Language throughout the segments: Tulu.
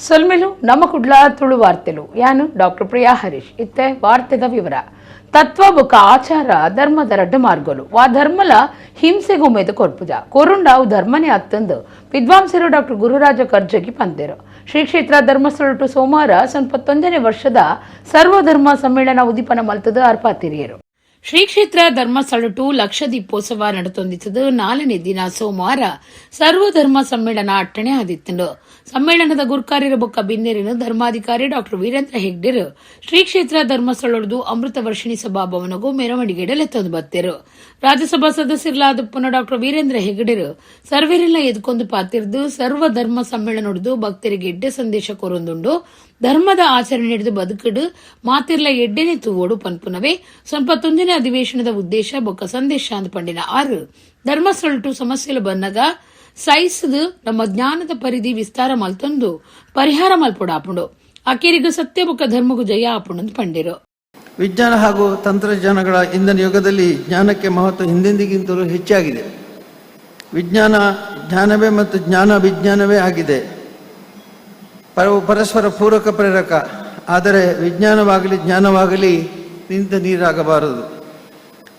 ಸೊಲ್ಮೆಲು ನಮ್ಮ ಕುಡ್ಲ ತುಳು ವಾರ್ತೆಲು. ಯಾನು ಡಾಕ್ಟರ್ ಪ್ರಿಯಾ ಹರೀಶ್. ಇತ್ತೆ ವಾರ್ತೆದ ವಿವರ. ತತ್ವ ಬೊಕ ಆಚಾರ ಧರ್ಮದ ರಡ್ಡು ಮಾರ್ಗಲು. ವಾ ಧರ್ಮಲ ಹಿಂಸೆಗೆ ಉಮೇದು ಕೊರ್ಪುಜ, ಕೊರುಂಡ ಅವು ಧರ್ಮನೇ ಅತ್ತಂದು ವಿದ್ವಾಂಸರು ಡಾಕ್ಟರ್ ಗುರುರಾಜ ಕರ್ಜಗಿ ಪಂತೆರು. ಶ್ರೀ ಕ್ಷೇತ್ರ ಧರ್ಮಸ್ಥಳಟು ಸೋಮವಾರ 1 ವರ್ಷದ ಸರ್ವಧರ್ಮ ಸಮ್ಮೇಳನ ಉದ್ದೀಪನ ಮಲ್ತದ ಅರ್ಪಾತಿರಿಯರು. ಶ್ರೀ ಕ್ಷೇತ್ರ ಧರ್ಮಸ್ಥಳಟು ಲಕ್ಷ ದೀಪೋತ್ಸವ ನಡತೊಂದಿತ್ತದು 4ನೇ ದಿನ ಸೋಮವಾರ ಸರ್ವಧರ್ಮ ಸಮ್ಮೇಳನ ಅಟ್ಟಣೆ ಆದಿತ್ತಂಡು. ಸಮ್ಮೇಳನದ ಗುರ್ಕಾರ್ಯರ ಬೊಕ್ಕ ಬಿನ್ನೆರಿನ ಧರ್ಮಾಧಿಕಾರಿ ಡಾಕ್ಟರ್ ವೀರೇಂದ್ರ ಹೆಗ್ಡೆರು ಶ್ರೀ ಕ್ಷೇತ್ರ ಧರ್ಮಸ್ಥಳದು ಅಮೃತ ವರ್ಷಿಣಿ ಸಭಾಭವನಗೂ ಮೆರವಣಿಗೆ ಬತ್ತೆರು. ರಾಜ್ಯಸಭಾ ಸದಸ್ಯರಾದ ಪುನಃ ಡಾಕ್ಟರ್ ವೀರೇಂದ್ರ ಹೆಗ್ಡೆರು ಸರ್ವೆರೆಲ್ಲ ಎದ್ಕೊಂದು ಪಾತಿರ್ದು ಸರ್ವ ಧರ್ಮ ಸಮ್ಮೇಳನೊಡ್ದು ಭಕ್ತರಿಗೆ ಎಡ್ಡೆ ಸಂದೇಶ ಕೊರೊಂದುಂಡು. ಧರ್ಮದ ಆಚರಣೆ ಹಿಡಿದು ಬದುಕುಡು ಮಾತಿರ್ಲ ಎಡ್ಡೆನೆ ತೂವೋಡು ಪನ್ಪುನವೇ 1 ಅಧಿವೇಶನದ ಉದ್ದೇಶ ಬೊಕ್ಕ ಸಂದೇಶ ಅಂದ್ ಪಂಡಿನ ಆರು ಧರ್ಮಸ್ಥಳಟು ಸಮಸ್ಯೆಲು ಬನ್ನಗ ಸೈಸದು ನಮ್ಮ ಜ್ಞಾನದ ಪರಿಧಿ ವಿಸ್ತಾರ ಮಲ್ತೊಂದು ಪರಿಹಾರ ಮಲ್ಪೊಡಾಪುಂಡು. ಅಕೇರಿಗು ಸತ್ಯ ಬೊಕ್ಕ ಧರ್ಮಗು ಜಯ ಆಪುಂಡು ಪಂಡಿರು. ವಿಜ್ಞಾನ ಹಾಗೂ ತಂತ್ರಜ್ಞಾನಗಳ ಇಂದಿನ ಯುಗದಲ್ಲಿ ಜ್ಞಾನಕ್ಕೆ ಮಹತ್ವ ಹಿಂದೆಂದಿಗಿಂತಲೂ ಹೆಚ್ಚಾಗಿದೆ. ವಿಜ್ಞಾನ ಜ್ಞಾನವೇ ಮತ್ತು ಜ್ಞಾನ ವಿಜ್ಞಾನವೇ ಆಗಿದೆ. ಪರಸ್ಪರ ಪೂರಕ ಪ್ರೇರಕ. ಆದರೆ ವಿಜ್ಞಾನವಾಗಲಿ ಜ್ಞಾನವಾಗಲಿ ನಿಂತ ನೀರಾಗಬಾರದು.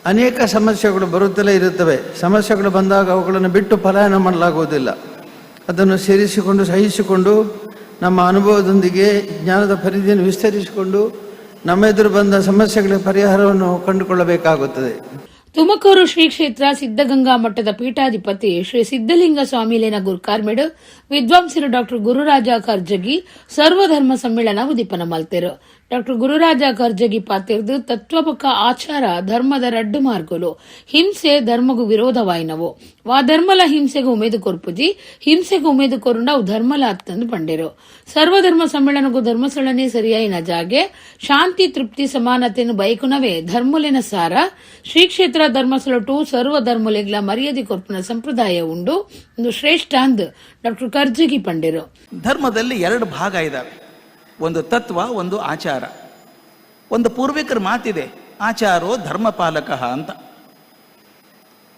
ಅನೇಕ ಸಮಸ್ಯೆಗಳು ಬರುತ್ತಲೇ ಇರುತ್ತವೆ. ಸಮಸ್ಯೆಗಳು ಬಂದಾಗ ಅವುಗಳನ್ನು ಬಿಟ್ಟು ಪಲಾಯನ ಮಾಡಲಾಗುವುದಿಲ್ಲ. ಅದನ್ನು ಸೇರಿಸಿಕೊಂಡು, ಸಹಿಸಿಕೊಂಡು, ನಮ್ಮ ಅನುಭವದೊಂದಿಗೆ ಜ್ಞಾನದ ಪರಿಧಿಯನ್ನು ವಿಸ್ತರಿಸಿಕೊಂಡು ನಮ್ಮೆದುರು ಬಂದ ಸಮಸ್ಯೆಗಳ ಪರಿಹಾರವನ್ನು ಕಂಡುಕೊಳ್ಳಬೇಕಾಗುತ್ತದೆ. ತುಮಕೂರು ಶ್ರೀ ಕ್ಷೇತ್ರ ಸಿದ್ದಗಂಗಾ ಮಠದ ಪೀಠಾಧಿಪತಿ ಶ್ರೀ ಸಿದ್ದಲಿಂಗ ಸ್ವಾಮಿಲೇನ ಗುರ್ಕಾರ್ಮೆಡು ವಿದ್ವಾಂಸರು ಡಾಕ್ಟರ್ ಗುರುರಾಜ ಕರ್ಜಗಿ ಸರ್ವಧರ್ಮ ಸಮ್ಮೇಳನ ಉದ್ದೀಪನ ಮಲ್ತೆರು. ಡಾಕ್ಟರ್ ಗುರುರಾಜ ಕರ್ಜಗಿ ಪಾತಿರ್ದು ತತ್ವಪಕ ಆಚಾರ ಧರ್ಮದ ರಡ್ಡು ಮಾರ್ಗಲು. ಹಿಂಸೆ ಧರ್ಮಗು ವಿರೋಧವಾಯಿನವು. ವಾ ಧರ್ಮಲ ಹಿಂಸೆಗೆ ಉಮೇದು ಕೊರ್ಪುಜಿ, ಹಿಂಸೆಗೆ ಉಮೇದು ಕೊರುಂಡ ಅವು ಧರ್ಮಲ ಅತ್ತಂದು ಪಂಡೆರು. ಸರ್ವಧರ್ಮ ಸಮ್ಮೇಳನಗೂ ಧರ್ಮಸ್ಥಳನೇ ಸರಿಯಾಯಿನ ಜಾಗೆ. ಶಾಂತಿ, ತೃಪ್ತಿ, ಸಮಾನತೆಯನ್ನು ಬಯಕುನವೇ ಧರ್ಮಲಿನ ಸಾರ. ಶ್ರೀ ಕ್ಷೇತ್ರ ಧರ್ಮಸ್ಥಳಟು ಸರ್ವ ಧರ್ಮಲೆಗ್ಲ ಮರ್ಯಾದೆ ಕೊರ್ಪುನ ಸಂಪ್ರದಾಯ ಉಂಡು ಒಂದು ಶ್ರೇಷ್ಠ ಅಂದ್ ಡಾಕ್ಟರ್ ಕರ್ಜಗಿ ಪಂಡೆರು. ಧರ್ಮದಲ್ಲಿ ಎರಡು ಭಾಗ ಇದ್ದಾವೆ, ಒಂದು ತತ್ವ, ಒಂದು ಆಚಾರ. ಒಂದು ಪೂರ್ವಿಕರ ಮಾತಿದೆ, ಆಚಾರೋ ಧರ್ಮಪಾಲಕ ಅಂತ.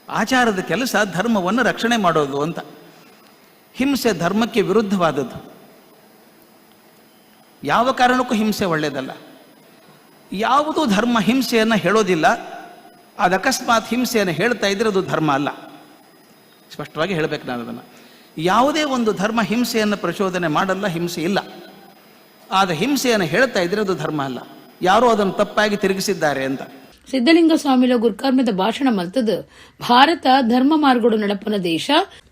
ಆಚಾರದ ಕೆಲಸ ಧರ್ಮವನ್ನು ರಕ್ಷಣೆ ಮಾಡೋದು ಅಂತ. ಹಿಂಸೆ ಧರ್ಮಕ್ಕೆ ವಿರುದ್ಧವಾದದ್ದು. ಯಾವ ಕಾರಣಕ್ಕೂ ಹಿಂಸೆ ಒಳ್ಳೆಯದಲ್ಲ. ಯಾವುದೂ ಧರ್ಮ ಹಿಂಸೆಯನ್ನು ಹೇಳೋದಿಲ್ಲ. ಅದು ಅಕಸ್ಮಾತ್ ಹಿಂಸೆಯನ್ನು ಹೇಳ್ತಾ ಇದ್ರೆ ಅದು ಧರ್ಮ ಅಲ್ಲ. ಸ್ಪಷ್ಟವಾಗಿ ಹೇಳಬೇಕು ನಾನು ಅದನ್ನು. ಯಾವುದೇ ಒಂದು ಧರ್ಮ ಹಿಂಸೆಯನ್ನು ಪ್ರಚೋದನೆ ಮಾಡಲ್ಲ, ಹಿಂಸೆ ಇಲ್ಲ. ಆದರೆ ಹಿಂಸೆಯನ್ನು ಹೇಳ್ತಾ ಇದ್ರೆ ಅದು ಧರ್ಮ ಅಲ್ಲ. ಯಾರೋ ಅದನ್ನು ತಪ್ಪಾಗಿ ತಿರುಗಿಸಿದ್ದಾರೆ ಅಂತ. ಸಿದ್ದಲಿಂಗ ಸ್ವಾಮಿಲ ಗುರ್ಕರ್ಮದ ಭಾಷಣ ಮಲ್ತದು ಭಾರತ ಧರ್ಮ ಮಾರ್ಗಡು ನಡಪುನ ದೇಶ,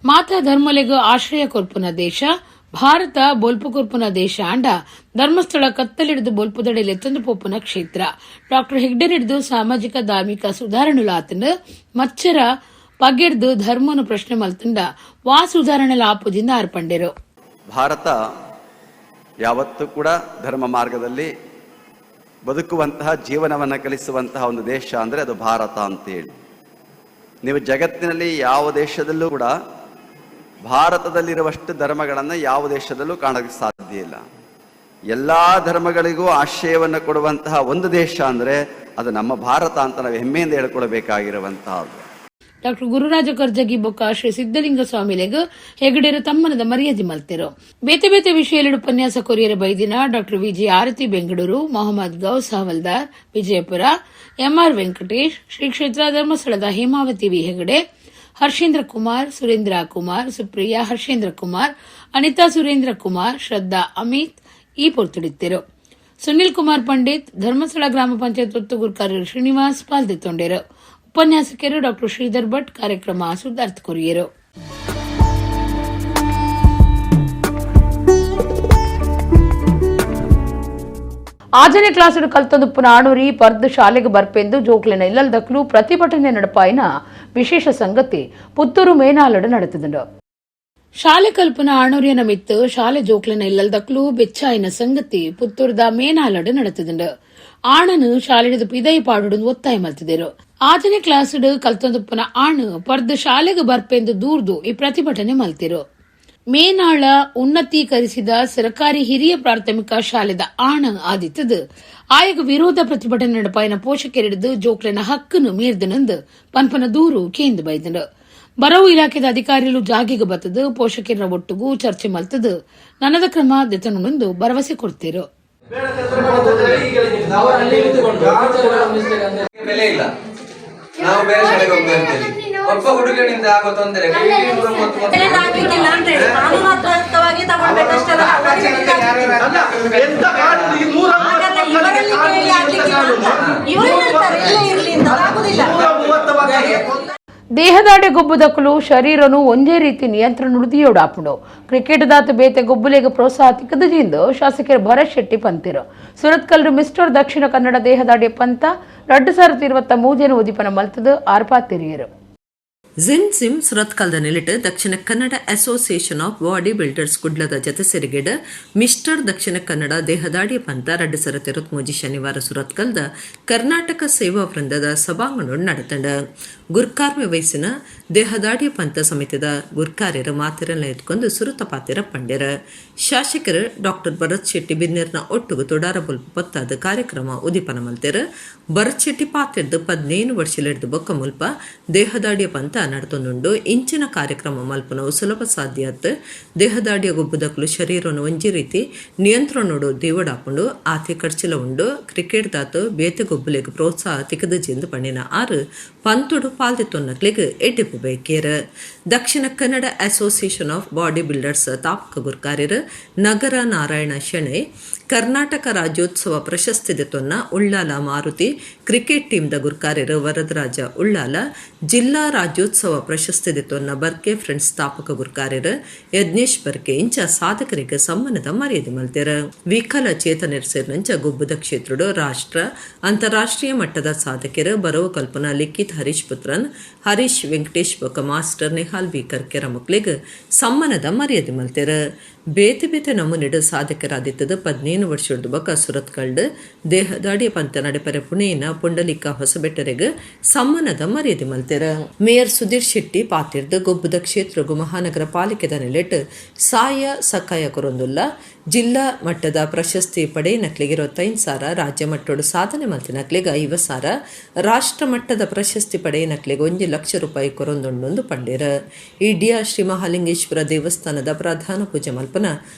ಮಾತಾ ಧರ್ಮಲೆಗು ಆಶ್ರಯ ಕೊರ್ಪುನ ದೇಶ, ಭಾರತ ಬೊಲ್ಪು ಕೊರ್ಪುನ ದೇಶ ಅಂಡ ಧರ್ಮಸ್ಥಳ ಕತ್ತಲಿಡಿದು ಬೊಲ್ಪುದಡೆಲೆ ತಂದು ಪೋಪುನ ಕ್ಷೇತ್ರ. ಡಾಕ್ಟರ್ ಹೆಗ್ಡೆರಿಡ್ದು ಸಾಮಾಜಿಕ ಧಾರ್ಮಿಕ ಸುಧಾರಣೆಲಾತಂಡು ಮಚ್ಚರ ಪಗೆರ್ದು ಧರ್ಮನು ಪ್ರಶ್ನೆ ಮಲ್ತಂಡ ವಾ ಸುಧಾರಣೆಲ ಆಪುಜಿಂದ ಆರ್ಪಂಡೆರು. ಭಾರತ ಯಾವತ್ತೂ ಕೂಡ ಧರ್ಮ ಮಾರ್ಗದಲ್ಲಿ ಬದುಕುವಂತಹ ಜೀವನವನ್ನು ಕಲಿಸುವಂತಹ ಒಂದು ದೇಶ ಅಂದರೆ ಅದು ಭಾರತ ಅಂತೇಳಿ. ನೀವು ಜಗತ್ತಿನಲ್ಲಿ ಯಾವ ದೇಶದಲ್ಲೂ ಕೂಡ ಭಾರತದಲ್ಲಿರುವಷ್ಟು ಧರ್ಮಗಳನ್ನು ಯಾವ ದೇಶದಲ್ಲೂ ಕಾಣೋಕ್ಕೆ ಸಾಧ್ಯ ಇಲ್ಲ. ಎಲ್ಲ ಧರ್ಮಗಳಿಗೂ ಆಶ್ರಯವನ್ನು ಕೊಡುವಂತಹ ಒಂದು ದೇಶ ಅಂದರೆ ಅದು ನಮ್ಮ ಭಾರತ ಅಂತ ನಾವು ಹೆಮ್ಮೆಯಿಂದ ಹೇಳ್ಕೊಳ್ಬೇಕಾಗಿರುವಂತಹದ್ದು. ಡಾಕ್ಟರ್ ಗುರುರಾಜ ಕರ್ಜಗಿ ಬೊಕ್ಕ ಶ್ರೀ ಸಿದ್ದಲಿಂಗ ಸ್ವಾಮಿಲೆಗ್ ಹೆಗಡೆರು ತಮ್ಮನದ ಮರ್ಯಾದೆ ಮಲ್ತೆರು. ಬೇತೆ ಬೇತೆ ವಿಷಯದಲ್ಲಿ ಉಪನ್ಯಾಸ ಕೊರಿಯರ ಬೈದಿನ doctor Viji Aarti Bengaluru, Mohammed Ghouse Havaldar Vijayapura, M R Venkatesh, Shri ಕ್ಷೇತ್ರ ಧರ್ಮಸ್ಥಳದ ಹೇಮಾವತಿ ವಿ ಹೆಗಡೆ, ಹರ್ಷೇಂದ್ರ ಕುಮಾರ್, ಸುರೇಂದ್ರ ಕುಮಾರ್, ಸುಪ್ರಿಯಾ ಹರ್ಷೇಂದ್ರ ಕುಮಾರ್, ಅನಿತಾ ಸುರೇಂದ್ರ ಕುಮಾರ್, ಶ್ರದ್ಧಾ ಅಮಿತ್ ಈ ಪೊರ್ತುಡಿತ್ತೆರು. ಸುನಿಲ್ ಕುಮಾರ್ ಪಂಡಿತ್, ಧರ್ಮಸ್ಥಳ ಗ್ರಾಮ ಪಂಚಾಯತ್ ಒತ್ತು ಗುರ್ಕಾರ್ಯರು ಶ್ರೀನಿವಾಸ್ ಪಾಲ್ದೆತ್ತೊಂಡೆರು. ಉಪನ್ಯಾಸಕರು ಡಾಕ್ಟರ್ ಶ್ರೀಧರ್ ಭಟ್ ಕಾರ್ಯಕ್ರಮ ಸುದ್ದಾರ್ಥ ಕೊರಿಯರು. ಆಜನೆ ಕ್ಲಾಸ್ ಕಲ್ತೊಂದುಪ್ಪುನ ಆಣೂರಿ ಪರ್ದು ಶಾಲೆಗೆ ಬರ್ಪೆಂದು ಜೋಕ್ಲೆನ ಇಲ್ಲಲ್ದಕ್ಲು ಪ್ರತಿಭಟನೆ ನಡಪಾಯಿನ ವಿಶೇಷ ಸಂಗತಿ ಪುತ್ತೂರು ಮೇನಾಲಡು ನಡೆತದುಂಡು. ಶಾಲೆ ಕಲ್ಪನ ಆಣೂರಿಯನ ಮಿತ್ತು ಶಾಲೆ ಜೋಕ್ಲೆನ ಇಲ್ಲಲ್ದಕ್ಲು ಬೆಚ್ಚಾಯಿನ ಸಂಗತಿ ಪುತ್ತೂರ್ದ ಮೇನಾಲಡು ನಡೆತದುಂಡು. ಆಣನು ಶಾಲೆಡಿದು ಪಿದೈ ಪಾಡುಡು ಒತ್ತಾಯ ಮಲ್ತಿದರು. ಆಜನೆ ಕ್ಲಾಸ್ಡ್ ಕಲ್ತೊಂದುಪ್ಪುನ ಆಣು ಪರ್ದು ಶಾಲೆಗೆ ಬರ್ಪೆಂದು ದೂರ್ದು ಈ ಪ್ರತಿಭಟನೆ ಮಲ್ತಿರು. ಮೇನಾಳ ಉನ್ನತೀಕರಿಸಿದ ಸರ್ಕಾರಿ ಹಿರಿಯ ಪ್ರಾಥಮಿಕ ಶಾಲೆದ ಆಣ ಆದಿತ್ತದು ಆಯಗ ವಿರೋಧ ಪ್ರತಿಭಟನೆ ನಡಪಾಯಿನ ಪೋಷಕರಿಡಿದು ಜೋಕ್ಲೆನ ಹಕ್ಕನ್ನು ಮೀರ್ದನಂದು ಪನ್ಪನ ದೂರು ಕೇಂದ್ರ ಬೈದನು. ಬರವು ಇಲಾಖೆದ ಅಧಿಕಾರಿಲು ಜಾಗೆಗೆ ಬತ್ತದು ಪೋಷಕರ ಒಟ್ಟುಗೂ ಚರ್ಚೆ ಮಲ್ತದು ನನದ ಕ್ರಮ ದೆತನುಂದು ಭರವಸೆ ಕೊಡ್ತಿರು. ಬೆಲೆ ಇಲ್ಲ, ನಾವು ಬೇರೆ ಶಾಲೆಗೆ ಹೋಗ್ತಾ ಇರ್ತೇವೆ. ಒಬ್ಬ ಹುಡುಗನಿಂದ ಆಗೋ ತೊಂದರೆ ಎಲ್ಲ ಆಗ್ಲಿಕ್ಕಿಲ್ಲ ಅಂತ ಹೇಳಿ ಕಾನೂನಾತ್ಮಕವಾಗಿ ತಗೊಳ್ಬೇಕಷ್ಟೇ ಅಲ್ಲ, ಅವರಿಗೆ ಹಾಗಲ್ಲ, ಇವರಲ್ಲಿ ಕೇಳಿ ಆಗ್ಲಿಕ್ಕಿಲ್ಲ ಅಂತ ಇವರು ಹೇಳ್ತಾರೆ ಇಲ್ಲೇ ಇರ್ಲಿ ಅಂತ, ಅದಾಗುದಿಲ್ಲ. ದೇಹದಾಡೆ ಗೊಬ್ಬುದಕ್ಕಲು ಶರೀರನು ಒಂದೇ ರೀತಿ ನಿಯಂತ್ರಣ ಉಳಿದಿಯೋಡಾಪುಂಡು ಕ್ರಿಕೆಟ್ ದಾತ ಬೇತೆ ಗೊಬ್ಬುಲೆಗೆ ಪ್ರೋತ್ಸಾಹ ತಿಕ್ಕದಜಿಂದು ಶಾಸಕರು ಭರತ್ ಶೆಟ್ಟಿ ಪಂತಿರು. ಸುರತ್ಕಲ್ರು ಮಿಸ್ಟರ್ ದಕ್ಷಿಣ ಕನ್ನಡ ದೇಹದಾಡೆ ಪಂತ 2023 ಉದಿಪನ ಮಲ್ತದು ಆರ್ಪಾತಿರಿಯರು. ಜಿನ್ sim ಸುರತ್ಕಲ್ದ ನೆಲಿಟ್ Dakshina Kannada association of body builders ಕುಡ್ಲದ ಜತೆ ಸೆರಿಗೆಡ್ ಮಿಸ್ಟರ್ ದಕ್ಷಿಣ ಕನ್ನಡ ದೇಹದಾಡಿ ಪಂತ 2023 ಶನಿವಾರ ಸುರತ್ಕಲ್ದ ಕರ್ನಾಟಕ ಸೇವಾ ವೃಂದದ ಸಭಾಂಗಣ ನಡೆತಂಡ. ಗುರ್ಕಾರ್ಮೆ ವಯಸ್ಸಿನ ದೇಹದಾಡಿ ಪಂಥ ಸಮಿತಿದ ಗುರ್ಕಾರ್ಯರ ಮಾತಿರನ್ನ ಎತ್ಕೊಂಡು ಸುರುತ ಪಾತಿರ ಪಂಡ್ಯರ. ಶಾಸಕರು ಡಾಕ್ಟರ್ ಭರತ್ ಶೆಟ್ಟಿ ಬಿನ್ನೆರ್ನ ಒಟ್ಟುಗು ತೊಡಾರ ಬೊಲ್ಪ ಪತ್ತಾದ ಕಾರ್ಯಕ್ರಮ ಉದಿಪನ ಮಲ್ತೆರ್. ಭರತ್ ಶೆಟ್ಟಿ ಪಾತಿರ್ದು 15 ವರ್ಷಲಿಡ್ದು ಬೊಕ್ಕ ಮುಲ್ಪ ದೇಹದಾಡಿಯ ಪಂಥ ನಡತೊಂದುಂಡು. ಇಂಚಿನ ಕಾರ್ಯಕ್ರಮ ಮಲ್ಪನವು ಸುಲಭ ಸಾಧ್ಯಾತ್. ದೇಹದಾಡಿಯ ಗೊಬ್ಬುದಕ್ಲು ಶರೀರನು ಒಂಜಿ ರೀತಿ ನಿಯಂತ್ರಣೋಡು ದೇವಡಾಪುಂಡು, ಆತೆ ಖರ್ಚಿಲ ಉಂಡು. ಕ್ರಿಕೆಟ್ ದಾತು ಬೇತೆ ಗೊಬ್ಬುಲೆಗ್ ಪ್ರೋತ್ಸಾಹ ತಿಕ್ಕದ ಜಿಂದು ಪಣ್ಣಿನ ಆರು ಪಂತುಡು ಪಾಲ್ದಿ ತೊನ್ನಕ್ಲೆಗ್ ಎಡ್ಡಿಪು ಬೇಕೇರ್. Dakshina Kannada association of body builders ತಾಪಕ ಗುರ್ಕಾರ್ಯರ್ ನಗರ ನಾರಾಯಣ ಶೆಣೈ, ಕರ್ನಾಟಕ ರಾಜ್ಯೋತ್ಸವ ಪ್ರಶಸ್ತಿ ದೆತೊನ್ನ ಉಳ್ಳಾಲ ಮಾರುತಿ, ಕ್ರಿಕೆಟ್ ಟೀಮ್ದ ಗುರ್ಕಾರ್ಯರು ವರದರಾಜ ಉಳ್ಳಾಲ, ಜಿಲ್ಲಾ ರಾಜ್ಯೋತ್ಸವ ಪ್ರಶಸ್ತಿ ದೆತೊನ್ನ ಬರ್ಕೆ ಫ್ರೆಂಡ್ಸ್ ಸ್ಥಾಪಕ ಗುರ್ಕಾರ್ಯರು ಯಜ್ಞೇಶ್ ಬರ್ಕೆ ಇಂಚ ಸಾಧಕರಿಗೆ ಸಮ್ಮಾನದ ಮರ್ಯಾದೆ ಮಲ್ತೆರ್. ವಿಕಲ ಚೇತನರ್ ಸೇರಿನಂಚ ಗೊಬ್ಬುದ ಕ್ಷೇತ್ರಡು ರಾಷ್ಟ್ರ ಅಂತಾರಾಷ್ಟ್ರೀಯ ಮಟ್ಟದ ಸಾಧಕರು ಬರವು ಕಲ್ಪನಾ ಲಿಖಿತ್ ಹರೀಶ್ ಪುತ್ರನ್, ಹರೀಶ್ ವೆಂಕಟೇಶ್ ಬೊಕ್ಕ ಮಾಸ್ಟರ್ ನಿಹಾಲ್ ಬಿ ಕರ್ಕೆರ ಮಕ್ಳಿಗ್ ಸಮ್ಮಾನದ ಮರ್ಯಾದೆ ಮಲ್ತೆರ್. ಬೇತೆ ಬೇತೆ ನಮೂನೆಡ್ ಸಾಧಕರಾದಿತ್ತದ 15 ವರ್ಷದ ಬೊಕ್ಕ ಸುರತ್ಕಲ್ಡ್ ದೇಹದಾಡಿಯ ಪಂತ ನಡೆಪರೆ ಪುಣೆಯಿನ ಪುಂಡಲಿಕ ಹೊಸಬೆಟ್ಟರೆಗ್ ಸಮ್ಮಾನದ ಮರ್ಯಾದೆ ಮಲ್ತೆರ್. ಮೇಯರ್ ಸುಧೀರ್ ಶೆಟ್ಟಿ ಪಾತಿರ್ದ್ ಗೊಬ್ಬುದ ಕ್ಷೇತ್ರಗು ಮಹಾನಗರ ಪಾಲಿಕೆದ ನೆಲೆಟ್ ಸಾಯ ಸಕಾಯ ಕೊರೊಂದುಲ್ಲ. ಜಿಲ್ಲಾ ಮಟ್ಟದ ಪ್ರಶಸ್ತಿ ಪಡೆಯಿನಕ್ಲೆಗ್ 25,000, ರಾಜ್ಯ ಮಟ್ಟೋಡು ಸಾಧನೆ ಮಲ್ತಿನಕ್ಲೆಗ್ 50,000, ರಾಷ್ಟ್ರ ಮಟ್ಟದ ಪ್ರಶಸ್ತಿ ಪಡೆಯಿನಕ್ಲೆಗ್ 1 ಲಕ್ಷ ರೂಪಾಯಿ ಕೊರೊಂದುಂಡು ಪಂಡೆರ್. ಇಡಿಯಾ ಶ್ರೀ ಮಹಾಲಿಂಗೇಶ್ವರ ದೇವಸ್ಥಾನದ ಪ್ರಧಾನ ಪೂಜೆ ಮಲ್ಪನ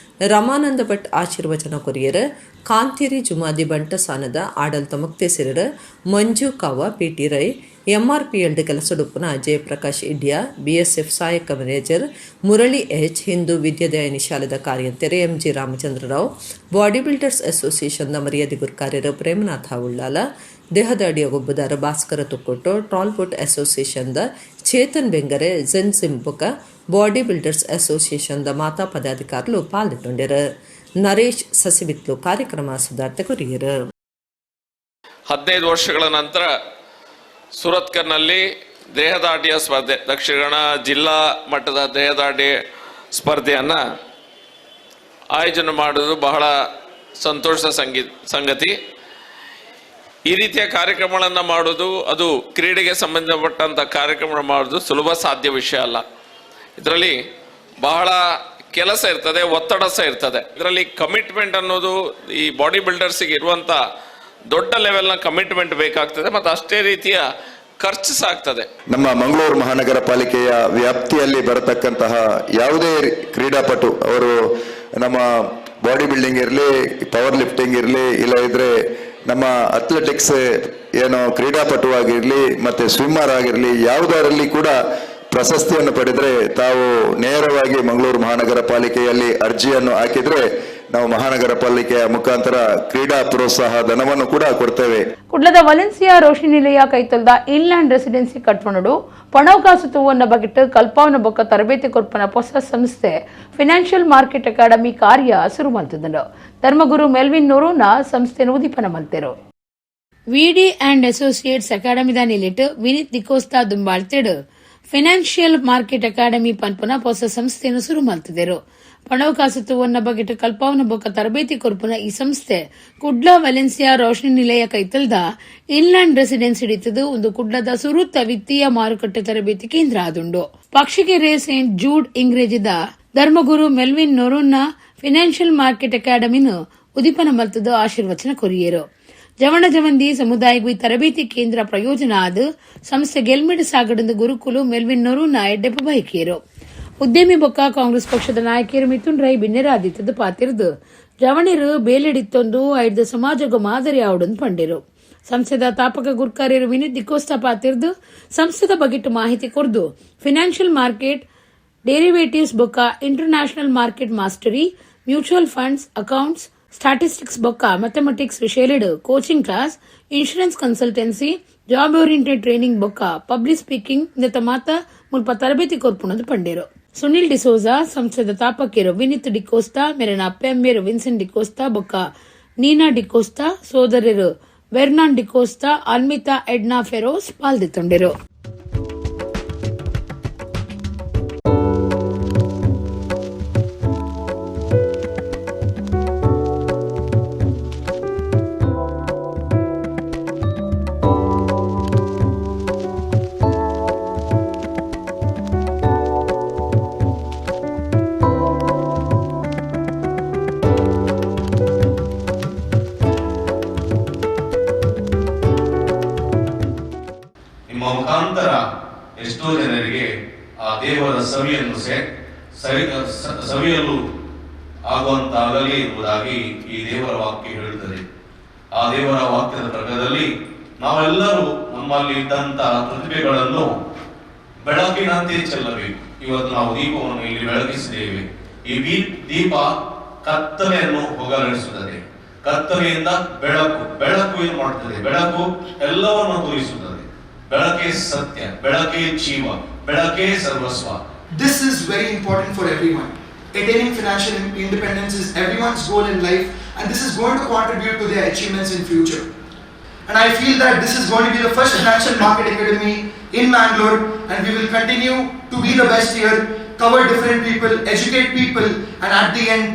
ರಮಾನಂದ ಭಟ್ ಆಶೀರ್ವಚನ ಕೊರಿಯರ್. ಕಾಂತೇರಿ ಜುಮಾದಿ ಬಂಟಸಾನದ ಆಡಳಿತ ಮೊಕ್ತೇಸರರ್ ಮಂಜು ಕಾವ, PT Rai, MRPL ಕೆಲಸಡುಪ್ಪುನ Jayaprakash Idya, BSF ಸಹಾಯಕ ಮ್ಯಾನೇಜರ್ ಮುರಳಿ ಎಚ್, ಹಿಂದೂ ವಿದ್ಯಾದಯನಿ ಶಾಲೆದ ಕಾರ್ಯಂತೆರೆ MG Ramachandra Rao, body builders ಅಸೋಸಿಯೇಷನ್ನ ಮರ್ಯಾದೆ ಗುರ್ಕಾರ್ಯರು ಪ್ರೇಮನಾಥ ಉಳ್ಳಾಲ, ದೇಹದಾಡಿಯ ಗೊಬ್ಬುದಾರ ಭಾಸ್ಕರ ತುಕ್ಕುಟ್ಟು, ಟ್ರಾಲ್ಬೋಟ್ ಅಸೋಸಿಯೇಷನ್ದ ಚೇತನ್ ಬೆಂಗರೆ, ಜೆನ್ ಸಿಂಬುಕ ಬಾಡಿ ಬಿಲ್ಡರ್ಸ್ ಅಸೋಸಿಯೇಷನ್ದ ಮಾತಾ ಪದಾಧಿಕಾರಿಲು ಪಾಲ್ಗೊಂಡರು. ನರೇಶ್ ಸಸಿಬಿತ್ಲು ಕಾರ್ಯಕ್ರಮ ಸುಧಾರ್ತೆ ಕೊರಿಯರು. 15 ವರ್ಷಗಳ ನಂತರ ಸುರತ್ಕಲ್ನಲ್ಲಿ ದೇಹದಾಢ್ಯ ಸ್ಪರ್ಧೆ, ದಕ್ಷಿಣ ಜಿಲ್ಲಾ ಮಟ್ಟದ ದೇಹದಾಢ್ಯ ಸ್ಪರ್ಧೆಯನ್ನು ಆಯೋಜನೆ ಮಾಡುವುದು ಬಹಳ ಸಂತೋಷದ ಸಂಗತಿ. ಈ ರೀತಿಯ ಕಾರ್ಯಕ್ರಮಗಳನ್ನು ಮಾಡೋದು, ಅದು ಕ್ರೀಡೆಗೆ ಸಂಬಂಧಪಟ್ಟಂಥ ಕಾರ್ಯಕ್ರಮ ಮಾಡೋದು ಸುಲಭ ಸಾಧ್ಯ ವಿಷಯ ಅಲ್ಲ. ಇದರಲ್ಲಿ ಬಹಳ ಕೆಲಸ ಇರ್ತದೆ, ಒತ್ತಡ ಸಹ ಇರ್ತದೆ. ಇದರಲ್ಲಿ ಕಮಿಟ್ಮೆಂಟ್ ಅನ್ನೋದು ಈ ಬಾಡಿ ಬಿಲ್ಡರ್ಸಿಗೆ ಇರುವಂಥ ದೊಡ್ಡ ಲೆವೆಲ್ನ ಕಮಿಟ್ಮೆಂಟ್ ಬೇಕಾಗ್ತದೆ ಮತ್ತು ಅಷ್ಟೇ ರೀತಿಯ ಖರ್ಚು ಸಹ ಆಗ್ತದೆ. ನಮ್ಮ ಮಂಗಳೂರು ಮಹಾನಗರ ಪಾಲಿಕೆಯ ವ್ಯಾಪ್ತಿಯಲ್ಲಿ ಬರತಕ್ಕಂತಹ ಯಾವುದೇ ಕ್ರೀಡಾಪಟು ಅವರು ನಮ್ಮ ಬಾಡಿ ಬಿಲ್ಡಿಂಗ್ ಇರಲಿ, ಪವರ್ ಲಿಫ್ಟಿಂಗ್ ಇರಲಿ, ಇಲ್ಲ ಇದ್ರೆ ನಮ್ಮ ಅಥ್ಲೆಟಿಕ್ಸ್ ಏನೋ ಕ್ರೀಡಾಪಟು ಆಗಿರಲಿ ಮತ್ತೆ ಸ್ವಿಮ್ಮರ್ ಆಗಿರಲಿ, ಯಾವುದರಲ್ಲಿ ಕೂಡ ಪ್ರಶಸ್ತಿಯನ್ನು ಪಡೆದರೆ ತಾವು ನೇರವಾಗಿ ಮಂಗಳೂರು ಮಹಾನಗರ ಪಾಲಿಕೆಯಲ್ಲಿ ಅರ್ಜಿಯನ್ನು ಹಾಕಿದ್ರೆ ನಾವು ಮಹಾನಗರ ಪಾಲಿಕೆಯ ಮುಖಾಂತರ ಕ್ರೀಡಾ ಪ್ರೋತ್ಸಾಹ ಧನವನ್ನು ಕೂಡ ಕೊಡ್ತೇವೆ. ಕುಡ್ಲದ ವಲೆನ್ಸಿಯಾ ರೋಶಿನಿ ನಿಲಯ ಕೈತಲ್ದ ಇನ್ಲ್ಯಾಂಡ್ ರೆಸಿಡೆನ್ಸಿ ಕಟ್ವಣಡು ಪಣವಕಾಸು ತೂವನ್ನ ಬಗೆಟ್ ಕಲ್ಪಾವನ ಬೊಕ್ಕ ತರಬೇತಿ ಕೊರ್ಪನ ಹೊಸ ಸಂಸ್ಥೆ financial market academy ಕಾರ್ಯ ಶುರು ಮಲ್ತದನು. ಧರ್ಮಗುರು ಮೆಲ್ವಿನ್ ನೊರೂನ ಸಂಸ್ಥೆ ಉದ್ದೀಪನ ಮಲ್ತೆರು. ವಿಡಿ ಅಂಡ್ ಅಸೋಸಿಯೇಟ್ಸ್ ಅಕಾಡೆಮಿದ ನಿಲಿಟ್ ವಿನಿತ್ ದಿಕೋಸ್ತಾ ದುಂಬಾಳ್ತೆಡು financial market academy ಪನ್ಪುನ ಹೊಸ ಸಂಸ್ಥೆಯನ್ನು ಶುರು ಮಲ್ತಿದರು. ಪಣವಕಾಸು ತೂವನ್ನ ಬಗೆಟ್ ಕಲ್ಪಾವನ ಬೊಕ್ಕ ತರಬೇತಿ ಕೊರ್ಪುನ ಈ ಸಂಸ್ಥೆ ಕುಡ್ಲ ವೆಲೆನ್ಸಿಯಾ ರೋಶನಿ ನಿಲಯ ಕೈತಲ್ದ ಇನ್ಲ್ಯಾಂಡ್ ರೆಸಿಡೆನ್ಸಿ ಹಿಡಿತದು ಒಂದು ಕುಡ್ಲದ ಸುರುತ್ತ ವಿತ್ತೀಯ ಮಾರುಕಟ್ಟೆ ತರಬೇತಿ ಕೇಂದ್ರ ಆದುಂಡು. ಪಕ್ಷಿಗೆರೆ ಸೇಂಟ್ ಜೂಡ್ ಇಂಗ್ರೇಜಿದ ಧರ್ಮಗುರು ಮೆಲ್ವಿನ್ ನೊರೂನ್ನ ಫಿನಾನ್ಷಿಯಲ್ ಮಾರ್ಕೆಟ್ ಅಕಾಡೆಮಿನ ಉದಿಪನ ಮಲ್ತದು ಆಶೀರ್ವಚನ ಕೊರಿಯರು. ಜವಣ ಜವಂದಿ ಸಮುದಾಯಗ್ ತರಬೇತಿ ಕೇಂದ್ರ ಪ್ರಯೋಜನ ಆದ್ ಸಂಸ್ಥೆ ಗೆಲ್ಮೆಡ್ ಸಾಗಡಂದು ಗುರುಕುಲು ಮೆಲ್ವಿನ್ ನೊರೂನ ಎಡ್ಡೆಪ್ಪು ಬಯಕಿಯೆರು. ಉದ್ಯಮಿ ಬೊಕ್ಕ ಕಾಂಗ್ರೆಸ್ ಪಕ್ಷದ ನಾಯಕಿಯರು ಮಿಥುನ್ ರೈ ಬಿನ್ನೆರಾದಿತ್ತದ ಪಾತಿರ್ದು ಜವಣಿರು ಬೇಲೆಡಿತ್ತೊಂದು ಐಡ್ದ ಸಮಾಜಗ ಮಾದರಿ ಆವಡಂದು ಪಂಡೆರು. ಸಂಸ್ಥೆದ ತಾಪಕ ಗುರ್ಕಾರ್ಯರು ವಿನೀತ್ ಡಿಕೋಸ್ತಾ ಪಾತಿರ್ದು ಸಂಸ್ಥೆದ ಬಗೆಟ್ ಮಾಹಿತಿ ಕೊರ್ದು financial market derivatives ಬೊಕ್ಕ international market mastery, mutual funds, accounts, statistics ಬೊಕ್ಕ ಮ್ಯಾಥಮೆಟಿಕ್ಸ್ ವಿಷಯಲೆಡ್ coaching class, insurance consultancy, job oriented training ಬೊಕ್ಕ ಪಬ್ಲಿಕ್ ಸ್ಪೀಕಿಂಗ್ ಇಂದೆತ ಮಾತ ಮುಲ್ಪ ತರಬೇತಿ ಕೊರ್ಪುನಂದು ಪಂಡೆರು. ಸುನಿಲ್ ಡಿಸೋಜಾ ಸಂಸ್ಥೆದ ತಾಪಕೆರು ವಿನೀತ್ ಡಿಕೋಸ್ತಾ, ಮೆರೆನ ಅಪ್ಪೆಅಮ್ಮೆರು ವಿನ್ಸೆಂಟ್ ಡಿಕೋಸ್ತಾ ಬೊಕ್ಕ ನೀನಾ ಡಿಕೋಸ್ತಾ, ಸೋದರರು ವೆರ್ನಾನ್ ಡಿಕೋಸ್ತಾ, ಅನ್ಮಿತಾ ಎಡ್ನಾ ಫೆರೋಸ್ ಪಾಲ್ದೆತ್ತೊಂಡೆರು. ಮುಖಾಂತರ ಎಷ್ಟೋ ಜನರಿಗೆ ಆ ದೇವರ ಸವಿಯನ್ನು ಸವಿಯಲು ಆಗುವಂತಾಗಲಿ ಎಂಬುದಾಗಿ ಈ ದೇವರ ವಾಕ್ಯ ಹೇಳುತ್ತದೆ. ಆ ದೇವರ ವಾಕ್ಯದ ಪ್ರಕಾರದಲ್ಲಿ ನಾವೆಲ್ಲರೂ ನಮ್ಮಲ್ಲಿ ಇದ್ದಂತಹ ಪ್ರತಿಭೆಗಳನ್ನು ಬೆಳಕಿನಂತೆ ಚೆಲ್ಲಬೇಕು. ಇವತ್ತು ನಾವು ದೀಪವನ್ನು ಇಲ್ಲಿ ಬೆಳಗಿಸಿದ್ದೇವೆ. ಈ ದೀಪ ಕತ್ತಲೆಯನ್ನು ಹೋಗಲಾಡಿಸುತ್ತದೆ. ಕತ್ತಲೆಯಿಂದ ಬೆಳಕು, ಬೆಳಕು ಏನು ಮಾಡುತ್ತದೆ? ಬೆಳಕು ಎಲ್ಲವನ್ನು ತೋರಿಸುತ್ತದೆ. ಬೆಳಕೇ ಸತ್ಯ, ಬೆಳಕೇ ಜೀವ, ಬೆಳಕೇ ಸರ್ವಸ್ವ. This is very important for everyone. Attaining financial independence is everyone's goal in life, and this is going to contribute to their achievements in future. And I feel that this is going to be the first financial market academy in Mangalore, and we will continue to be the best here, cover different people, educate people, and at the end,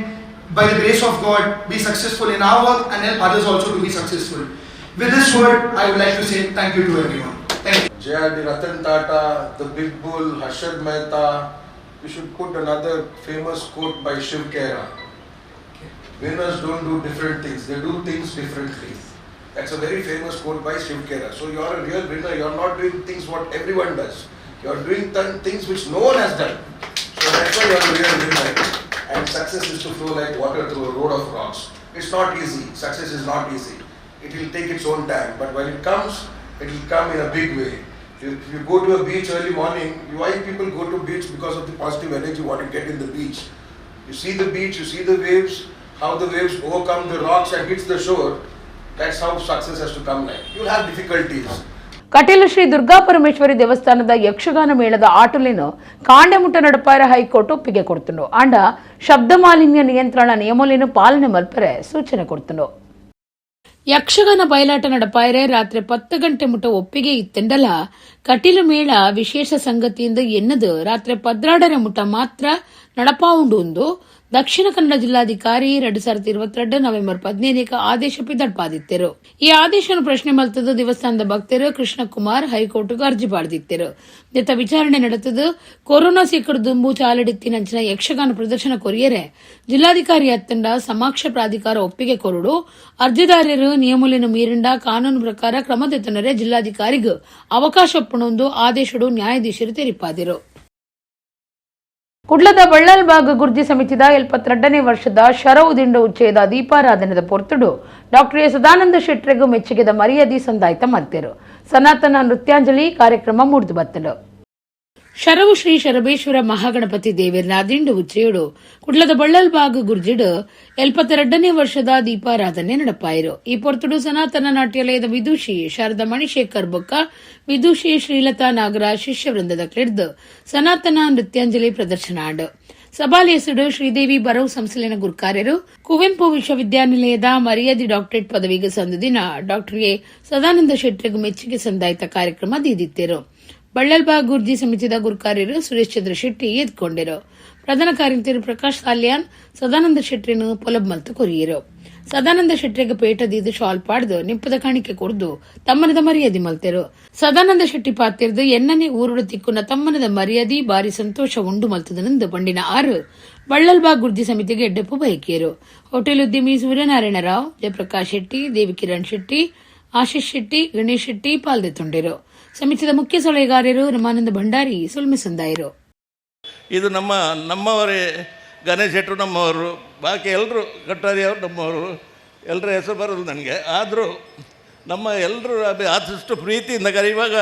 by the grace of God, be successful in our work and help others also to be successful. With this word, I would like to say thank you to everyone. Thank you. J.R.D. Ratan Tata, the Big Bull, Harshad Mehta. You should put another famous quote by Shiv Khera. Okay. Winners don't do different things, they do things differently. That's a very famous quote by Shiv Khera. So you are a real winner, you are not doing things what everyone does. You are doing things which no one has done. So that's why you are a real winner. And success is to flow like water through a road of rocks. It's not easy. Success is not easy. It will take its own time. But when it comes, it will come in a big way. If you go to a beach early morning, why people go to beach? Because of the positive energy what you get in the beach. You see the beach, you see the waves, how the waves overcome the rocks and hits the shore. That's how success has to come like. You'll have difficulties. Kateel Shri Durga Parameshwari ದೇವಸ್ಥಾನದ ಯಕ್ಷಗಾನ ಮೇಳದ ಆಟೋಲಿನು ಕಾಂಡೆಮುಟ್ಟ ನಡಪಾಯರ high court ಒಪ್ಪಿಗೆ ಕೊಡ್ತುಂಡು. ಆಂಡ ಶಬ್ದ ಮಾಲಿನ್ಯ ನಿಯಂತ್ರಣ ನಿಯಮಲೇನು ಪಾಲನೆ ಮಲ್ಪರೆ ಸೂಚನೆ ಕೊಡ್ತುಂಡು. ಯಕ್ಷಗಾನ ಬಯಲಾಟ ನಡಪಾಯರೆ ರಾತ್ರಿ 10 ಗಂಟೆ ಮುಟ್ಟ ಒಪ್ಪಿಗೆ ಇತ್ತೆಂಡಲ ಕಟೀಲು ಮೇಳ ವಿಶೇಷ ಸಂಗತಿಯಿಂದ ಎನ್ನದು ರಾತ್ರಿ 12 ಮುಟ್ಟ ಮಾತ್ರ ನಡಪಾವುಂಡು ದಕ್ಷಿಣ ಕನ್ನಡ ಜಿಲ್ಲಾಧಿಕಾರಿ 2022 ನವೆಂಬರ್ 15 ಆದೇಶ ಪಿದಡ್ಪಾದಿತ್ತರು. ಈ ಆದೇಶವನ್ನು ಪ್ರಶ್ನೆ ಮಲ್ತದ್ದು ದೇವಸ್ಥಾನದ ಭಕ್ತರು ಕೃಷ್ಣಕುಮಾರ್ ಹೈಕೋರ್ಟ್ಗೆ ಅರ್ಜಿ ಪಾಡ್ದಿತ್ತರು. ದತ್ತ ವಿಚಾರಣೆ ನಡೆತದು ಕೊರೋನಾ ಸೀಕರ್ ದುಂಬು ಚಾಲಡಿತ್ತಿನಂಚಿನ ಯಕ್ಷಗಾನ ಪ್ರದರ್ಶನ ಕೊರಿಯರೆ ಜಿಲ್ಲಾಧಿಕಾರಿ ಅತ್ತಂಡ ಸಮಾಕ್ಷ ಪ್ರಾಧಿಕಾರ ಒಪ್ಪಿಗೆ ಕೊರಡು ಅರ್ಜಿದಾರರು ನಿಯಮಲಿನ ಮೀರಿಂಡ ಕಾನೂನು ಪ್ರಕಾರ ಕ್ರಮ ತೆತ್ತನರೆ ಜಿಲ್ಲಾಧಿಕಾರಿಗೂ ಅವಕಾಶ ಒಪ್ಪಣೊಂದು ಆದೇಶಡು ನ್ಯಾಯಾಧೀಶರು ತೆರಿಪಾದಿರು. ಕುಡ್ಲದ ಬಳ್ಳಲ್ಬಾಗ್ ಗುರ್ಜಿ ಸಮಿತಿದ 72ನೇ ವರ್ಷದ ಶರವು ದಿಂಡು ಉಚ್ಚಯದ ದೀಪಾರಾಧನೆದ ಪೊರ್ತುಡು ಡಾಕ್ಟರ್ ಎ ಸದಾನಂದ ಶೆಟ್ಟರೆಗೂ ಮೆಚ್ಚುಗೆದ ಮರ್ಯಾದೆ ಸಂದಾಯ್ತ ಮಲ್ತೆರು. ಸನಾತನ ನೃತ್ಯಾಂಜಲಿ ಕಾರ್ಯಕ್ರಮ ಮೂಡ್ದು ಬತ್ತಲು. ಶರವು ಶ್ರೀ ಶರಬೇಶ್ವರ ಮಹಾಗಣಪತಿ ದೇವಿರ್ನ ದಿಂಡು ಉಚ್ಚೆಯುಡು ಕುಡ್ಲದ ಬಳ್ಳಲ್ಬಾಗ್ ಗುರ್ಜಿಡು 72ನೇ ವರ್ಷದ ದೀಪಾರಾಧನೆ ನಡಪಾಯಿರು. ಈ ಪೊರ್ತುಡು ಸನಾತನ ನಾಟ್ಯಾಲಯದ ವಿದುಷಿ ಶಾರದಾ ಮಣಿಶೇಖರ್ ಬೊಕ್ಕ ವಿದುಷಿ ಶ್ರೀಲತಾ ನಾಗರಾಜ್ ಶಿಷ್ಯ ವೃಂದದ ಕ್ಲಿಡ್ದು ಸನಾತನ ನೃತ್ಯಾಂಜಲಿ ಪ್ರದರ್ಶನ ಆಂಡ್. ಸಭಾಲೇಸುಡು ಶ್ರೀದೇವಿ ಬರವು ಸಂಸ್ಥೆಲಿನ ಗುರ್ಕಾರ್ಯರು ಕುವೆಂಪು ವಿಶ್ವವಿದ್ಯಾನಿಲಯದ ಮರ್ಯಾದೆ ಡಾಕ್ಟರೇಟ್ ಪದವಿಗೆ ಸಂದ ದಿನ ಡಾಕ್ಟರ್ ಎ ಸದಾನಂದ ಶೆಟ್ಟರಿಗೂ ಮೆಚ್ಚುಗೆ ಸಂದಾಯಿತ ಕಾರ್ಯಕ್ರಮ ದೀದಿತ್ತರು. ಬಳ್ಳಲ್ಬಾಗ್ ಗುರ್ಜಿ ಸಮಿತಿದ ಗುರ್ಕಾರ್ಯರು ಸುರೇಶ್ ಚಂದ್ರ ಶೆಟ್ಟಿ ಎದ್ಕೊಂಡರು. ಪ್ರಧಾನ ಕಾರ್ಯಂತೆರು ಪ್ರಕಾಶ್ ಸಾಲ್ಯಾನ್ ಸದಾನಂದ ಶೆಟ್ಟರಿನು ಪೊಲಬ್ ಮಲ್ತು ಕೊರಿಯರು. ಸದಾನಂದ ಶೆಟ್ಟರಿಗೆ ಪೇಟ ದೀದು ಶಾಲ್ ಪಾಡ್ದು ನಿಪ್ಪದ ಕಾಣಿಕೆ ಕೊರ್ದು ತಮ್ಮನದ ಮರ್ಯಾದೆ ಮಲ್ತೆರು. ಸದಾನಂದ ಶೆಟ್ಟಿ ಪಾತಿರ್ದು ಎನ್ನನೆ ಊರುಡು ತಿಕ್ಕುನ ತಮ್ಮನದ ಮರ್ಯಾದೆ ಬಾರಿ ಸಂತೋಷ ಉಂಡು ಮಲ್ತದನೆಂದು ಪಂಡಿನ ಆರು Ballalbagh ಗುರ್ಜಿ ಸಮಿತಿಗೆ ಎಡ್ಡೆಪ್ಪು ಬಯಕಿಯರು. ಹೋಟೆಲ್ ಉದ್ಯಮಿ ಸೂರ್ಯನಾರಾಯಣ ರಾವ್, ಜಯಪ್ರಕಾಶ್ ಶೆಟ್ಟಿ, ದೇವಿಕಿರಣ್ ಶೆಟ್ಟಿ, ಆಶೀಶ್ ಶೆಟ್ಟಿ, ಗಣೇಶ್ ಶೆಟ್ಟಿ ಪಾಲ್ದೆತ್ತೊಂಡಿರು. ಸಮಿತಿದ ಮುಖ್ಯ ಸಲಹೆಗಾರರು ರಮಾನಂದ ಭಂಡಾರಿ ಸೊಲ್ಮೆ ಸಂದಾಯರು. ಇದು ನಮ್ಮವರೇ, ಗಣೇಶ್ ಶೆಟ್ಟರು ನಮ್ಮವರು, ಬಾಕಿ ಎಲ್ಲರೂ ಕಟ್ಟಾರಿಯವರು ನಮ್ಮವರು. ಎಲ್ಲರ ಹೆಸರು ಬರೋದು ನನಗೆ. ಆದರೂ ನಮ್ಮ ಎಲ್ಲರೂ ಆದಷ್ಟು ಪ್ರೀತಿಯಿಂದ ಕರೆಯುವಾಗ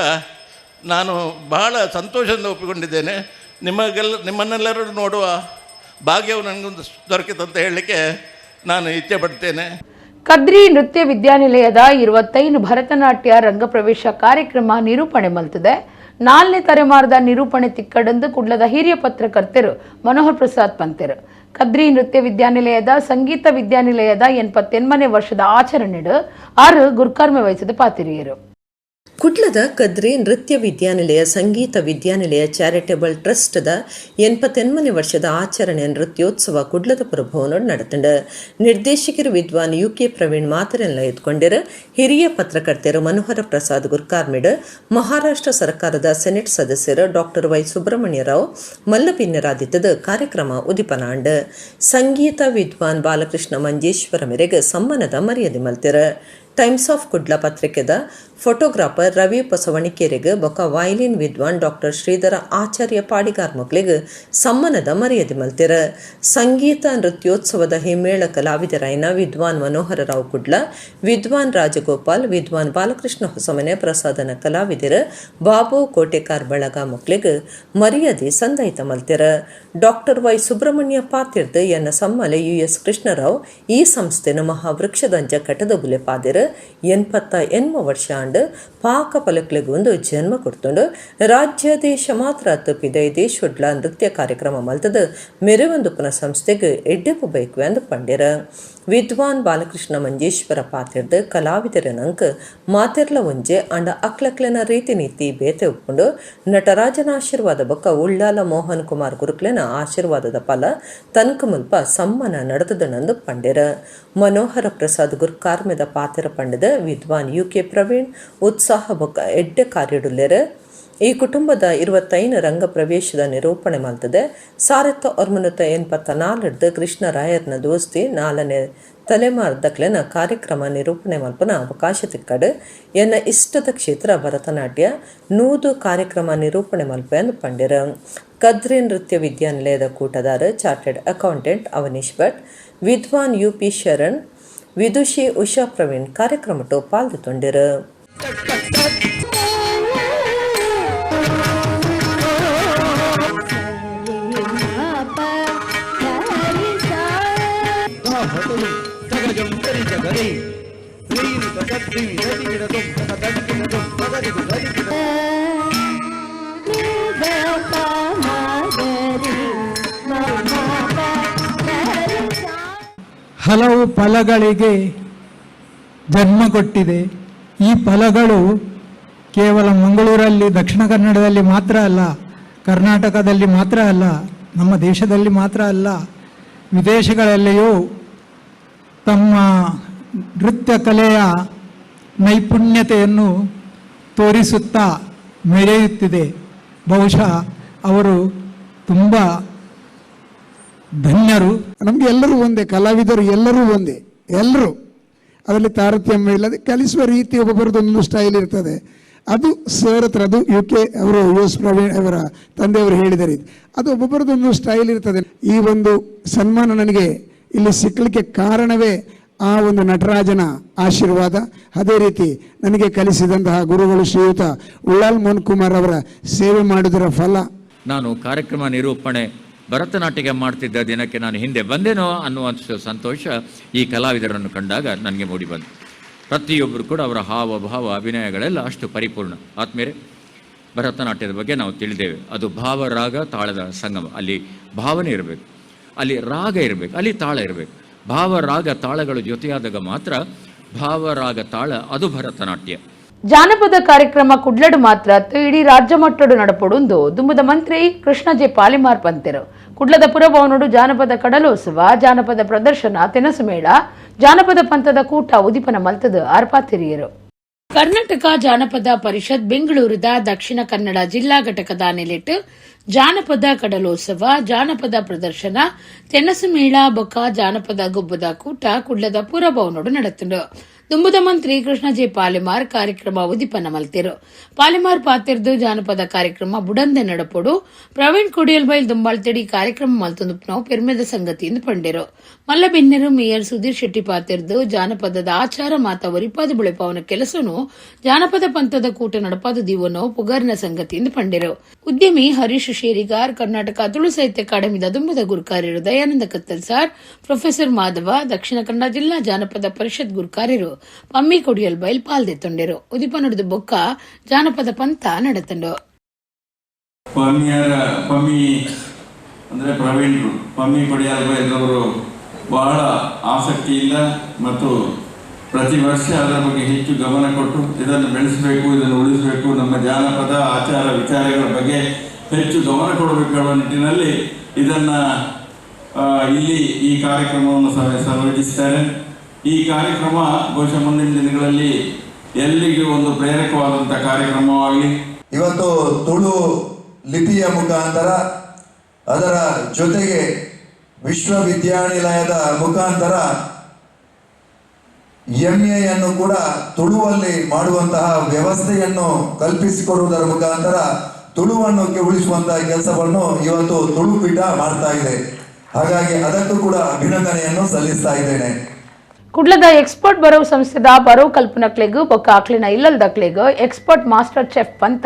ನಾನು ಬಹಳ ಸಂತೋಷದಿಂದ ಒಪ್ಪಿಕೊಂಡಿದ್ದೇನೆ. ನಿಮ್ಮನ್ನೆಲ್ಲರೂ ನೋಡುವ ಭಾಗ್ಯವು ನನಗೊಂದು ದೊರಕಿತು ಅಂತ ಹೇಳಲಿಕ್ಕೆ ನಾನು ಇಚ್ಛೆ ಪಡ್ತೇನೆ. ಕದ್ರಿ ನೃತ್ಯ ವಿದ್ಯಾನಿಲಯದ 25 ಭರತನಾಟ್ಯ ರಂಗಪ್ರವೇಶ ಕಾರ್ಯಕ್ರಮ ನಿರೂಪಣೆ ಮಲ್ತದೆ. 4ನೇ ತಲೆಮಾರದ ನಿರೂಪಣೆ ತಿಕ್ಕಡಂದು ಕುಡ್ಲದ ಹಿರಿಯ ಪತ್ರಕರ್ತರು ಮನೋಹರ್ ಪ್ರಸಾದ್ ಪಂತೆರು. ಕದ್ರಿ ನೃತ್ಯ ವಿದ್ಯಾನಿಲಯದ ಸಂಗೀತ ವಿದ್ಯಾನಿಲಯದ 88ನೇ ವರ್ಷದ ಆಚರಣೆಡು 6 ಗುರ್ಕರ್ಮೆ ವಹಿಸಿದ ಪಾತಿರಿಯರು. ಕುಡ್ಲದ ಕದ್ರಿ ನೃತ್ಯ ವಿದ್ಯಾನಿಲಯ ಸಂಗೀತ ವಿದ್ಯಾನಿಲಯ ಚಾರಿಟೇಬಲ್ ಟ್ರಸ್ಟ್ದ 88ನೇ ವರ್ಷದ ಆಚರಣೆ ನೃತ್ಯೋತ್ಸವ ಕುಡ್ಲದ ಪುರಭವನೋಡು ನಡೆತಂಡು. ನಿರ್ದೇಶಕರು ವಿದ್ವಾನ್ ಯು.ಕೆ. ಪ್ರವೀಣ್ ಮಾತರೆಲ್ಲ ಎತ್ಕೊಂಡಿರು. ಹಿರಿಯ ಪತ್ರಕರ್ತರು ಮನೋಹರ ಪ್ರಸಾದ್ ಗುರ್ಕಾರ್ಮಿಡ್, ಮಹಾರಾಷ್ಟ್ರ ಸರ್ಕಾರದ ಸೆನೆಟ್ ಸದಸ್ಯರು ಡಾಕ್ಟರ್ ವೈ ಸುಬ್ರಹ್ಮಣ್ಯ ರಾವ್ ಮಲ್ಲಪಿನ್ನರಾದಿತ್ತದ ಕಾರ್ಯಕ್ರಮ ಉದಿಪನಾಂಡ್. ಸಂಗೀತ ವಿದ್ವಾನ್ ಬಾಲಕೃಷ್ಣ ಮಂಜೇಶ್ವರ ಮೇರೆಗೆ ಸಮ್ಮಾನದ ಮರ್ಯಾದೆ ಮಲ್ತಿರ. ಟೈಮ್ಸ್ ಆಫ್ ಕುಡ್ಲ ಪತ್ರಿಕೆದ ಫೋಟೋಗ್ರಾಫರ್ ರವಿ ಬಸವಣಿಕೆರೆಗ್ ಬೊಕ ವಯಲಿನ್ ವಿದ್ವಾನ್ ಡಾಕ್ಟರ್ ಶ್ರೀಧರ ಆಚಾರ್ಯ ಪಾಡಿಗಾರ್ ಮೊಕ್ಲೆಗ್ ಸಮ್ಮಾನದ ಮರ್ಯಾದೆ ಮಲ್ತಿರ. ಸಂಗೀತ ನೃತ್ಯೋತ್ಸವದ ಹಿಮ್ಮೇಳ ಕಲಾವಿದರಾಯಿನ ವಿದ್ವಾನ್ ಮನೋಹರ ರಾವ್ ಕುಡ್ಲ, ವಿದ್ವಾನ್ ರಾಜಗೋಪಾಲ್, ವಿದ್ವಾನ್ ಬಾಲಕೃಷ್ಣ ಹೊಸಮನೆ ಪ್ರಸಾದನ ಕಲಾವಿದರ ಬಾಬು ಕೋಟೆಕಾರ್ ಬಳಗ ಮೊಕ್ಲೆಗ್ ಮರ್ಯಾದೆ ಸಂದಾಯಿತ ಮಲ್ತಿರ. ಡಾಕ್ಟರ್ ವೈ ಸುಬ್ರಹ್ಮಣ್ಯ ಪಾತಿರ್ದ್ ಎನ್ನ ಸಮ್ಮಲೆ ಯು.ಎಸ್. ಕೃಷ್ಣರಾವ್ ಈ ಸಂಸ್ಥೆನ ಮಹಾವೃಕ್ಷದಂಚ ಕಟದ ಬುಲೆ ಪಾದಿರ. 88 ವರ್ಷ ಆಂಡ್ ಪಾಕ ಪಲಕ್ಲೆಗ್ ಒಂದು ಜನ್ಮ ಕೊಡ್ತುಂಡು. ರಾಜ್ಯ ದೇಶ ಮಾತ್ರ ತಪ್ಪಿದ ದೇಶೊಡ್ಲ ನೃತ್ಯ ಕಾರ್ಯಕ್ರಮ ಮಲ್ತದ ಮೆರವಂದುಪುನ ಸಂಸ್ಥೆಗ್ ಎಡ್ಡೆಪ್ಪು ಬೈಕು ಅಂದ್ ಪಂಡೆರ. ವಿದ್ವಾನ್ ಬಾಲಕೃಷ್ಣ ಮಂಜೇಶ್ವರ ಪಾತಿರ್ದ್ ಕಲಾವಿದರ ನಂಕ್ ಮಾತೆರ್ಲ ಒಂಜೆ ಅಂಡ ಅಕ್ಲಕ್ಲೆನ ರೀತಿ ನೀತಿ ಬೇತೆ ಉಪ್ಪುಂಡು. ನಟರಾಜನ ಆಶೀರ್ವಾದ ಬೊಕ್ಕ ಉಳ್ಳಾಲ ಮೋಹನ್ ಕುಮಾರ್ ಗುರುಕ್ಲೆನ ಆಶೀರ್ವಾದದ ಫಲ ತನ್ಕ ಮುಲ್ಪ ಸಮ್ಮನ ನಡೆದದನಂದು ಪಂಡೆರ. ಮನೋಹರ ಪ್ರಸಾದ್ ಗುರ್ಕಾರ್ಮೆದ ಪಾತೆರ ಪಂಡದ ವಿದ್ವಾನ್ ಯು.ಕೆ. ಪ್ರವೀಣ್ ಉತ್ಸಾಹ ಬೊಕ್ಕ ಎಡ್ಡೆ ಕಾರ್ಯಡುಲ್ಲೆರ್. ಈ ಕುಟುಂಬದ 25 ರಂಗ ಪ್ರವೇಶದ ನಿರೂಪಣೆ ಮಲ್ತದೆ. 1984 ಕೃಷ್ಣರಾಯರ್ನ ದೋಸ್ತಿ 4ನೇ ತಲೆಮಾರ್ದಕ್ಲೆನ ಕಾರ್ಯಕ್ರಮ ನಿರೂಪಣೆ ಮಲ್ಪನ ಅವಕಾಶ ತಿಕ್ಕಡು. ಎನ್ನ ಇಷ್ಟದ ಕ್ಷೇತ್ರ ಭರತನಾಟ್ಯ, 100 ಕಾರ್ಯಕ್ರಮ ನಿರೂಪಣೆ ಮಲ್ಪೆ ಅಂದ್ ಪಂಡೆರ. ಕದ್ರಿ ನೃತ್ಯ ವಿದ್ಯಾನಿಲಯದ ಕೂಟದಾರ ಚಾರ್ಟೆಡ್ ಅಕೌಂಟೆಂಟ್ ಅವನೀಶ್ ಭಟ್, ವಿದ್ವಾನ್ ಯು.ಪಿ. ಶರಣ್, ವಿದುಷಿ ಉಷಾ ಪ್ರವೀಣ್ ಕಾರ್ಯಕ್ರಮಟು ಪಾಲ್ದು. ಹಲವು ಫಲಗಳಿಗೆ ಜನ್ಮ ಕೊಟ್ಟಿದೆ. ಈ ಫಲಗಳು ಕೇವಲ ಮಂಗಳೂರಲ್ಲಿ, ದಕ್ಷಿಣ ಕನ್ನಡದಲ್ಲಿ ಮಾತ್ರ ಅಲ್ಲ, ಕರ್ನಾಟಕದಲ್ಲಿ ಮಾತ್ರ ಅಲ್ಲ, ನಮ್ಮ ದೇಶದಲ್ಲಿ ಮಾತ್ರ ಅಲ್ಲ, ವಿದೇಶಗಳಲ್ಲಿಯೂ ತಮ್ಮ ನೃತ್ಯ ಕಲೆಯ ನೈಪುಣ್ಯತೆಯನ್ನು ತೋರಿಸುತ್ತಾ ಮೆರೆಯುತ್ತಿದೆ. ಬಹುಶಃ ಅವರು ತುಂಬ ಧನ್ಯರು. ನಮಗೆ ಎಲ್ಲರೂ ಒಂದೇ, ಕಲಾವಿದರು ಎಲ್ಲರೂ ಒಂದೇ, ಎಲ್ಲರೂ ಅದರಲ್ಲಿ ತಾರತಮ್ಯ ಇಲ್ಲದೆ ಕಲಿಸುವ ರೀತಿ ಒಬ್ಬೊಬ್ಬರದ್ದು ಒಂದೊಂದು ಸ್ಟೈಲ್ ಇರ್ತದೆ. ಅದು ಸರ್ ಹತ್ರ, ಅದು ಯು.ಕೆ. ಅವರು, ಯು.ಎಸ್. ಪ್ರವೀಣ್ ಅವರ ತಂದೆಯವರು ಹೇಳಿದ ರೀತಿ ಅದು ಒಬ್ಬೊಬ್ಬರದ್ದೊಂದು ಸ್ಟೈಲ್ ಇರ್ತದೆ. ಈ ಒಂದು ಸನ್ಮಾನ ನನಗೆ ಇಲ್ಲಿ ಸಿಕ್ಕಲಿಕ್ಕೆ ಕಾರಣವೇ ಆ ಒಂದು ನಟರಾಜನ ಆಶೀರ್ವಾದ. ಅದೇ ರೀತಿ ನನಗೆ ಕಲಿಸಿದಂತಹ ಗುರುಗಳು ಶ್ರೀಯುತ ಉಳ್ಳಾಲ್ ಮೋಹನ್ ಕುಮಾರ್ ಅವರ ಸೇವೆ ಮಾಡಿದರ ಫಲ. ನಾನು ಕಾರ್ಯಕ್ರಮ ನಿರೂಪಣೆ ಭರತನಾಟ್ಯ ಮಾಡ್ತಿದ್ದ ದಿನಕ್ಕೆ ನಾನು ಹಿಂದೆ ಬಂದೇನೋ ಅನ್ನುವಂಥ ಸಂತೋಷ ಈ ಕಲಾವಿದರನ್ನು ಕಂಡಾಗ ನನಗೆ ಮೂಡಿ ಬಂತು. ಪ್ರತಿಯೊಬ್ಬರು ಕೂಡ ಅವರ ಹಾವ ಭಾವ ಅಭಿನಯಗಳೆಲ್ಲ ಅಷ್ಟು ಪರಿಪೂರ್ಣ. ಆದ್ಮೇಲೆ ಭರತನಾಟ್ಯದ ಬಗ್ಗೆ ನಾವು ತಿಳಿದೇವೆ, ಅದು ಭಾವ ರಾಗ ತಾಳದ ಸಂಗಮ. ಅಲ್ಲಿ ಭಾವನೆ ಇರಬೇಕು, ಅಲ್ಲಿ ರಾಗ ಇರಬೇಕು, ಅಲ್ಲಿ ತಾಳ ಇರಬೇಕು. ಭಾವ ರಾಗ ತಾಳಗಳು ಜೊತೆಯಾದಾಗ ಮಾತ್ರ ಭಾವರಾಗ ತಾಳ ಅದು ಭರತನಾಟ್ಯ. ಜಾನಪದ ಕಾರ್ಯಕ್ರಮ ಕುಡ್ಲಡು ಮಾತ್ರ ಇಡೀ ರಾಜ್ಯ ಮಟ್ಟಡು ನಡಪೊಡುಂದು ದುಂಬುದ ಮಂತ್ರಿ ಕೃಷ್ಣ ಜೆ ಪಾಲಿಮಾರ್ ಪಂತೆರು. ಕುಡ್ಲದ ಪುರಭವನೋಡು ಜಾನಪದ ಕಡಲೋತ್ಸವ, ಜಾನಪದ ಪ್ರದರ್ಶನ, ತೆನಸು ಮೇಳ, ಜಾನಪದ ಪಂಥದ ಕೂಟ ಉದಿಪನ ಮಲ್ತದ ಆರ್ಪಾತಿರಿಯರು. Karnataka ಜಾನಪದ ಪರಿಷತ್ ಬೆಂಗಳೂರುದ ದಕ್ಷಿಣ ಕನ್ನಡ ಜಿಲ್ಲಾ ಘಟಕದ ನೆಲೆಟ್ ಜಾನಪದ ಕಡಲೋತ್ಸವ, ಜಾನಪದ ಪ್ರದರ್ಶನ, ತೆನಸು ಮೇಳ ಬೊಕ್ಕ ಜಾನಪದ ಗೊಬ್ಬದ ಕೂಟ ಕುಡ್ಲದ ಪುರಭವನೋಡು ನಡತುಂಡು. ದುಂಬುದ ಮಂತ್ರಿ ಕೃಷ್ಣ ಜೆ ಪಾಲೆಮಾರ್ ಕಾರ್ಯಕ್ರಮ ಉದಿಪನ ಮಲ್ತೆರು. ಪಾಲೆಮಾರ್ ಪಾತೆರ್ದು ಜಾನಪದ ಕಾರ್ಯಕ್ರಮ ಬುಡಂದೆ ನಡಪೊಡು, ಪ್ರವೀಣ್ ಕೊಡಿಯಲ್ಬೈಲ್ ದುಂಬಾಳ್ತೆಡಿ ಕಾರ್ಯಕ್ರಮ ಮಲ್ತೊಂದುಪ್ಪುನವು ಪೆರ್ಮೆದ ಸಂಗತಿ ಎಂದು ಪಂಡೆರು. ಮಲ್ಲಬೆನ್ನೆರು ಮೇಯರ್ ಸುಧೀರ್ ಶೆಟ್ಟಿ ಪಾತೆರ್ದು ಜಾನಪದದ ಆಚಾರ ಮಾತ ಒರಿಪಾದು ಬುಳೆಪಾವನ ಕೆಲಸನು ಜಾನಪದ ಪಂಥದ ಕೂಟ ನಡಪಾದು ದೀವನವು ಪುಗರ್ನ ಸಂಗತಿ ಎಂದು ಪಂಡೆರು. ಉದ್ಯಮಿ ಹರೀಶ್ ಶೇರಿಗಾರ್, ಕರ್ನಾಟಕ ತುಳು ಸಾಹಿತ್ಯ ಅಕಾಡೆಮಿದ ದುಂಬುದ ಗುರುಕಾರ್ಯರು ದಯಾನಂದ ಕತ್ತಲ್ ಸಾರ್, ಪ್ರೊಫೆಸರ್ ಮಾಧವ, ದಕ್ಷಿಣ ಕನ್ನಡ ಜಿಲ್ಲಾ ಜಾನಪದ ಪರಿಷತ್ ಗುರುಕಾರ್ಯರು ಪಮ್ಮಿ ಕೊಡಿಯಲ್ ಬೈಲ್ ಪಾಲ್ದೆತ್ತೊಂಡೆರು. ಉದಿಪನೊಡ್ದು ಬೊಕ್ಕ ಜಾನಪದ ಪಂಥ ನಡತಂಡು. ಪಮ್ಮಿಯರ ಪಮ್ಮಿ ಅಂದರೆ ಪ್ರವೀಣ್ರು, ಪಮ್ಮಿ ಕೊಡಿಯಾಲ್ ಬೈಲ್ರವರು ಬಹಳ ಆಸಕ್ತಿಯಿಂದ ಮತ್ತು ಪ್ರತಿ ವರ್ಷ ಅದರ ಬಗ್ಗೆ ಹೆಚ್ಚು ಗಮನ ಕೊಟ್ಟು ಇದನ್ನು ಬೆಳೆಸಬೇಕು, ಇದನ್ನು ಉಳಿಸಬೇಕು, ನಮ್ಮ ಜಾನಪದ ಆಚಾರ ವಿಚಾರಗಳ ಬಗ್ಗೆ ಹೆಚ್ಚು ಗಮನ ಕೊಡಬೇಕು ಅನ್ನೋ ನಿಟ್ಟಿನಲ್ಲಿ ಇದನ್ನು ಇಲ್ಲಿ ಈ ಕಾರ್ಯಕ್ರಮವನ್ನು ಸಂಯೋಜಿಸ್ತಾರೆ. ಈ ಕಾರ್ಯಕ್ರಮ ಬಹುಶಃ ಮುಂದಿನ ದಿನಗಳಲ್ಲಿ ಎಲ್ಲಿಗೂ ಒಂದು ಪ್ರೇರಕವಾದಂಥ ಕಾರ್ಯಕ್ರಮವಾಗಲಿ. ಇವತ್ತು ತುಳು ಲಿಪಿಯ ಮುಖಾಂತರ, ಅದರ ಜೊತೆಗೆ ವಿಶ್ವವಿದ್ಯಾನಿಲಯದ ಮುಖಾಂತರ ಎಂಎಯನ್ನು ಕೂಡ ತುಳುವಲ್ಲಿ ಮಾಡುವಂತಹ ವ್ಯವಸ್ಥೆಯನ್ನು ಕಲ್ಪಿಸಿಕೊಡುವುದರ ಮುಖಾಂತರ ತುಳುವನ್ನು ಉಳಿಸುವಂತಹ ಕೆಲಸವನ್ನು ಇವತ್ತು ತುಳುಪೀಠ ಮಾಡ್ತಾ ಇದೆ. ಹಾಗಾಗಿ ಅದಕ್ಕೂ ಕೂಡ ಅಭಿನಂದನೆಯನ್ನು ಸಲ್ಲಿಸ್ತಾ ಇದ್ದೇನೆ. ಕುಡ್ಲದ ಎಕ್ಸ್ಪರ್ಟ್ ಬರವು ಸಂಸ್ಥೆದ ಬರವು ಕಲ್ಪನಕ್ಲೆಗ್ ಬೊಕ್ಕ ಅಕ್ಲಿನ ಇಲ್ಲಲ್ದಕ್ಲೆಗ್ expert master chef ಪಂತ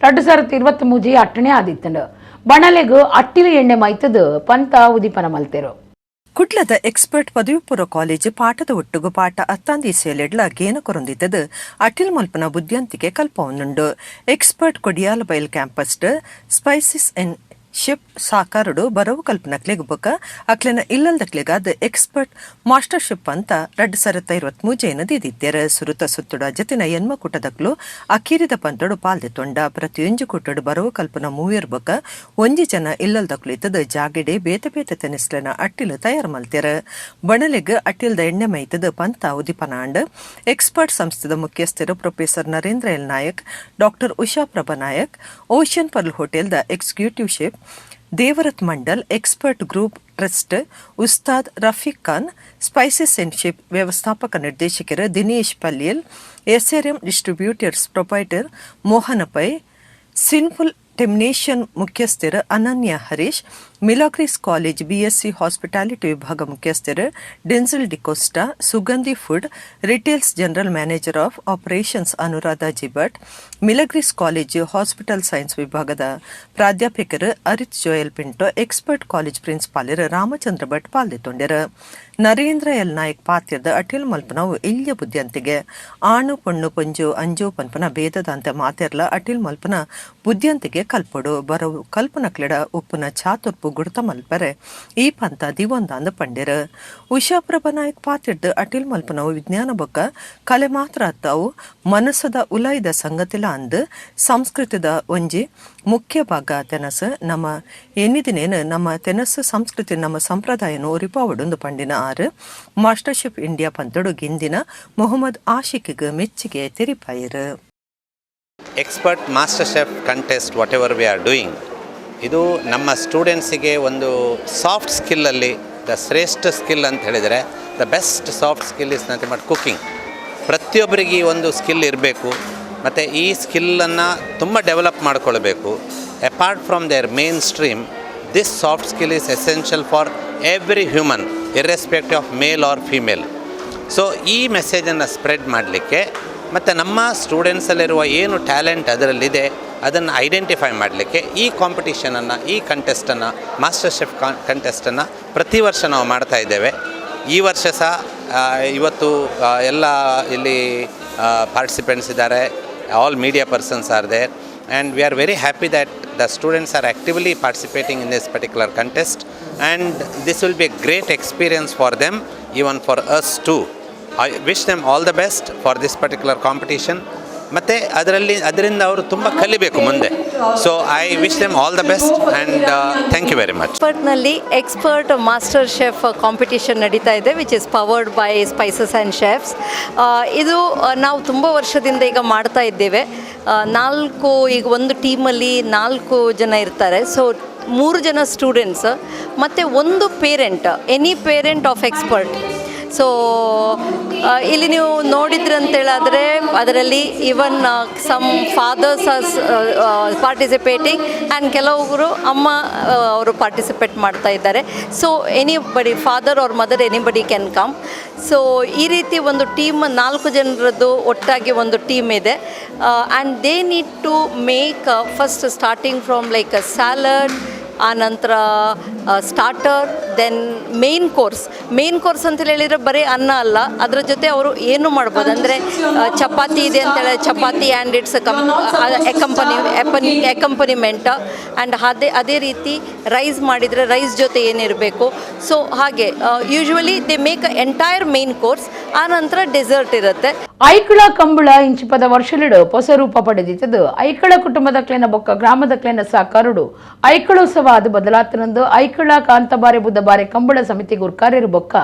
2023 ಅಟ್ಟಣೆ ಆದಿತ್ತಂಡು. ಬಣಲೆಗ್ ಅಟ್ಟಿಲು ಎಣ್ಣೆ ಮೈತದು ಪಂತ ಉದಿಪನ ಮಲ್ತೆರು. ಕುಡ್ಲದ ಎಕ್ಸ್ಪರ್ಟ್ ಪದವಿ ಪೂರ್ವ ಕಾಲೇಜು ಪಾಠದ ಒಟ್ಟುಗು ಪಾಠ ಅತ್ತಾಂದಿ ಸೇಲೆಡ್ಲ ಗೇನ ಕೊರೊಂದಿತ್ತದು ಅಟಿಲ್ ಮಲ್ಪನ ಬುದ್ಧಿವಂತಿಕೆ ಕಲ್ಪವನ್ನುಂಡು. Expert Kodialbail campus spices and chef ಸಾಕಾರುಡು ಬರವು ಕಲ್ಪನಕ್ಲೆಗ್ ಬೊಕ್ಕ ಅಕ್ಲೆನ ಇಲ್ಲಲ್ದಕ್ಲೆಗಾದ expert master chef ಅಂತ 2023 ದಿದಿದ್ದೇರ. ಸುರುತ ಸುತ್ತುಡ ಜತಿನ ಎನ್ಮ ಕೂಟದಕ್ಲು ಅಕೀರಿದ ಪಂತಡು ಪಾಲ್ದೆ ತೊಂಡ. ಪ್ರತಿಯೊಂಜಿ ಕೂಟಡು ಬರವು ಕಲ್ಪನ ಮೂವೆರ್ ಬೊಕ್ಕ ಒಂಜಿ ಜನ ಇಲ್ಲಲ್ದಕ್ಲು ಇತ್ತದ ಜಾಗೆಡೆ ಬೇತೆ ಬೇತೆ ತೆನಿಸ್ಲೆನ ಅಟ್ಟಿಲು ತಯಾರು ಮಲ್ತೆರ. ಬಣಲೆಗ್ ಅಟ್ಟಿಲ್ದ ಎಣ್ಣೆ ಮೈತದ ಪಂತ ಉದಿಪನಾಂಡ್. ಎಕ್ಸ್ಪರ್ಟ್ ಸಂಸ್ಥೆದ ಮುಖ್ಯಸ್ಥರು professor Narendra L Nayak, doctor Usha Prabha Nayak, Ocean Pearl ಹೋಟೆಲ್ದ executive chef Devarath Mandal, Expert Group Trust Ustad Rafiq Khan, Spices and Chef ವ್ಯವಸ್ಥಾಪಕ ನಿರ್ದೇಶಕರು Dinesh ಪಲ್ಯಲ್, SRM distributors proprietor Mohana Pai, Sinful Temptation ಮುಖ್ಯಸ್ಥರು ಅನನ್ಯ Harish, Milagres college BSc hospitality ವಿಭಾಗ ಮುಖ್ಯಸ್ಥರು Denzel D'Costa, Sugandhi Food Retails general manager of operations Anuradha Jibat, Milagres College hospital science ವಿಭಾಗದ ಪ್ರಾಧ್ಯಾಪಕರು ಅರಿತ್ Joel Pinto, expert college ಪ್ರಿನ್ಸಿಪಾಲರು Ramachandra Bhat ಪಾಲ್ದೆತ್ತೊಂಡೆರು. Narendra L Nayak ಪಾತ್ಯದ ಅಟಿಲ್ ಮಲ್ಪನವು ಇಲ್ಯ ಬುದ್ಧಿಯಂತಿಗೆ. ಆಣು ಪೊಣ್ಣು ಪೊಂಜು ಅಂಜು ಪನ್ಪನ ಭೇದದಂತೆ ಮಾತೆರ್ಲ ಅಟಿಲ್ ಮಲ್ಪನ ಬುದ್ಧಿಯಂತಿಗೆ ಕಲ್ಪೊಡು. ಬರವು ಕಲ್ಪನಕ್ಲೆಡ ಉಪ್ಪುನ ಚಾತುರ್ಪು ಗುಡ್ತ ಮಲ್ಪರೆ ಈ ಪಂತ ದಿವೊಂದಾಂದ ಪಂಡೆರ್. ಉಷಾಪ್ರಭ ನಾಯಕ್ ಪಾತಿರ್ದ್ ಅಟಿಲ್ ಮಲ್ಪನವು ವಿಜ್ಞಾನ ಬೊಕ್ಕ ಕಲೆ ಮಾತ್ರ ಅತ್ತಾವು, ಮನಸ್ಸದ ಉಲಾಯ್ದ ಸಂಗತಿಲ ಅಂದ್. ಸಂಸ್ಕೃತಿದ ಒಂಜಿ ಮುಖ್ಯ ಭಾಗ ತೆನಸ್. ನಮ್ಮ ಎನ್ನಿದಿನೇನು ನಮ್ಮ ತೆನಸ್ ಸಂಸ್ಕೃತಿ, ನಮ್ಮ ಸಂಪ್ರದಾಯನು ಒರಿಪಾವೊಡುಂದು ಪಂಡಿನ ಆರು master chef India ಪಂತಡು ಗಿಂದಿನ ಮೊಹಮ್ಮದ್ ಆಶಿಕ್ಗ್ ಮೆಚ್ಚುಗೆ ತೆರಿಪಾಯರು. Expert Master Chef contest, whatever we are doing, ಇದು ನಮ್ಮ ಸ್ಟೂಡೆಂಟ್ಸಿಗೆ ಒಂದು ಸಾಫ್ಟ್ ಸ್ಕಿಲ್ಲಲ್ಲಿ the ಶ್ರೇಷ್ಠ ಸ್ಕಿಲ್ ಅಂತ ಹೇಳಿದರೆ, the best soft skill is nothing but cooking. ಪ್ರತಿಯೊಬ್ಬರಿಗೆ ಈ ಒಂದು ಸ್ಕಿಲ್ ಇರಬೇಕು ಮತ್ತು ಈ ಸ್ಕಿಲ್ಲನ್ನು ತುಂಬ ಡೆವಲಪ್ ಮಾಡ್ಕೊಳ್ಬೇಕು. Apart from their main stream, this soft skill is essential for every human, irrespective of male or female. So ಈ ಮೆಸೇಜನ್ನು ಸ್ಪ್ರೆಡ್ ಮಾಡಲಿಕ್ಕೆ ಮತ್ತು ನಮ್ಮ ಸ್ಟೂಡೆಂಟ್ಸಲ್ಲಿರುವ ಏನು ಟ್ಯಾಲೆಂಟ್ ಅದರಲ್ಲಿದೆ, ಅದನ್ನು ಐಡೆಂಟಿಫೈ ಮಾಡಲಿಕ್ಕೆ ಈ ಕಾಂಪಿಟಿಷನನ್ನು, ಈ ಕಂಟೆಸ್ಟನ್ನು, ಮಾಸ್ಟರ್ ಶೆಫ್ ಕಂಟೆಸ್ಟನ್ನು ಪ್ರತಿ ವರ್ಷ ನಾವು ಮಾಡ್ತಾ ಇದ್ದೇವೆ. ಈ ವರ್ಷ ಸಹ ಇವತ್ತು ಎಲ್ಲ ಇಲ್ಲಿ ಪಾರ್ಟಿಸಿಪೆಂಟ್ಸ್ ಇದ್ದಾರೆ. All media persons are there, and we are very happy that the students are actively participating in this particular contest, and this will be a great experience for them, even for us too. I wish them all the best for this particular competition. ಮತ್ತು ಅದರಲ್ಲಿ ಅದರಿಂದ ಅವರು ತುಂಬ ಕಲಿಬೇಕು ಮುಂದೆ. So I wish them all the best and thank you very much. ಎಕ್ಸ್ಪರ್ಟ್ನಲ್ಲಿ expert master chef competition ನಡೀತಾ ಇದೆ, which is powered by Spices and Chefs. ಇದು ನಾವು ತುಂಬ ವರ್ಷದಿಂದ ಈಗ ಮಾಡ್ತಾ ಇದ್ದೇವೆ. 4 ಈಗ ಒಂದು ಟೀಮಲ್ಲಿ 4 ಜನ ಇರ್ತಾರೆ. ಸೊ 3 ಜನ ಸ್ಟೂಡೆಂಟ್ಸ್ ಮತ್ತು 1 parent, any parent of expert. So ಇಲ್ಲಿ ನೀವು ನೋಡಿದ್ರಿ ಅಂತೇಳಾದರೆ ಅದರಲ್ಲಿ even some fathers are participating and ಕೆಲವರು ಅಮ್ಮ ಅವರು ಪಾರ್ಟಿಸಿಪೇಟ್ ಮಾಡ್ತಾ ಇದ್ದಾರೆ. So anybody, father or mother, anybody can come. So ಈ ರೀತಿ ಒಂದು ಟೀಮ್, 4 ಜನರದ್ದು ಒಟ್ಟಾಗಿ ಒಂದು ಟೀಮ್ ಇದೆ. And they need to make first starting from like a salad, ಆ ನಂತರ starter, then main course. Main course ಅಂತ ಹೇಳಿದರೆ ಬರೀ ಅನ್ನ ಅಲ್ಲ, ಅದರ ಜೊತೆ ಅವರು ಏನು ಮಾಡ್ಬೋದು ಅಂದರೆ ಚಪಾತಿ ಇದೆ ಅಂತೇಳಿ chapati and its accompaniment and ಅದೇ ರೀತಿ ರೈಸ್ ಮಾಡಿದರೆ ರೈಸ್ ಜೊತೆ ಏನಿರಬೇಕು. ಸೊ ಹಾಗೆ usually they make a entire main course. ಆ ನಂತರ ಡೆಸರ್ಟ್ ಇರುತ್ತೆ. ಐಕಳ ಕಂಬಳ ಇಂಚಿಪದ ವರ್ಷಲಿಡು ಹೊಸ ರೂಪ ಪಡೆದಿತ್ತದು. ಐಕಳ ಕುಟುಂಬದ ಕ್ಲೇನ ಬೊಕ್ಕ ಗ್ರಾಮದ ಕ್ಲೇನ ಸಾಕರುಡು ಐಕಳೋತ್ಸವ ಅದು ಬದಲಾತನಂದು ಐಕಳ ಕಾಂತಬಾರೆ ಬುದ್ಧಬಾರೆ ಕಂಬಳ ಸಮಿತಿ ಗುರ್ಕಾರ್ಯರು ಬೊಕ್ಕ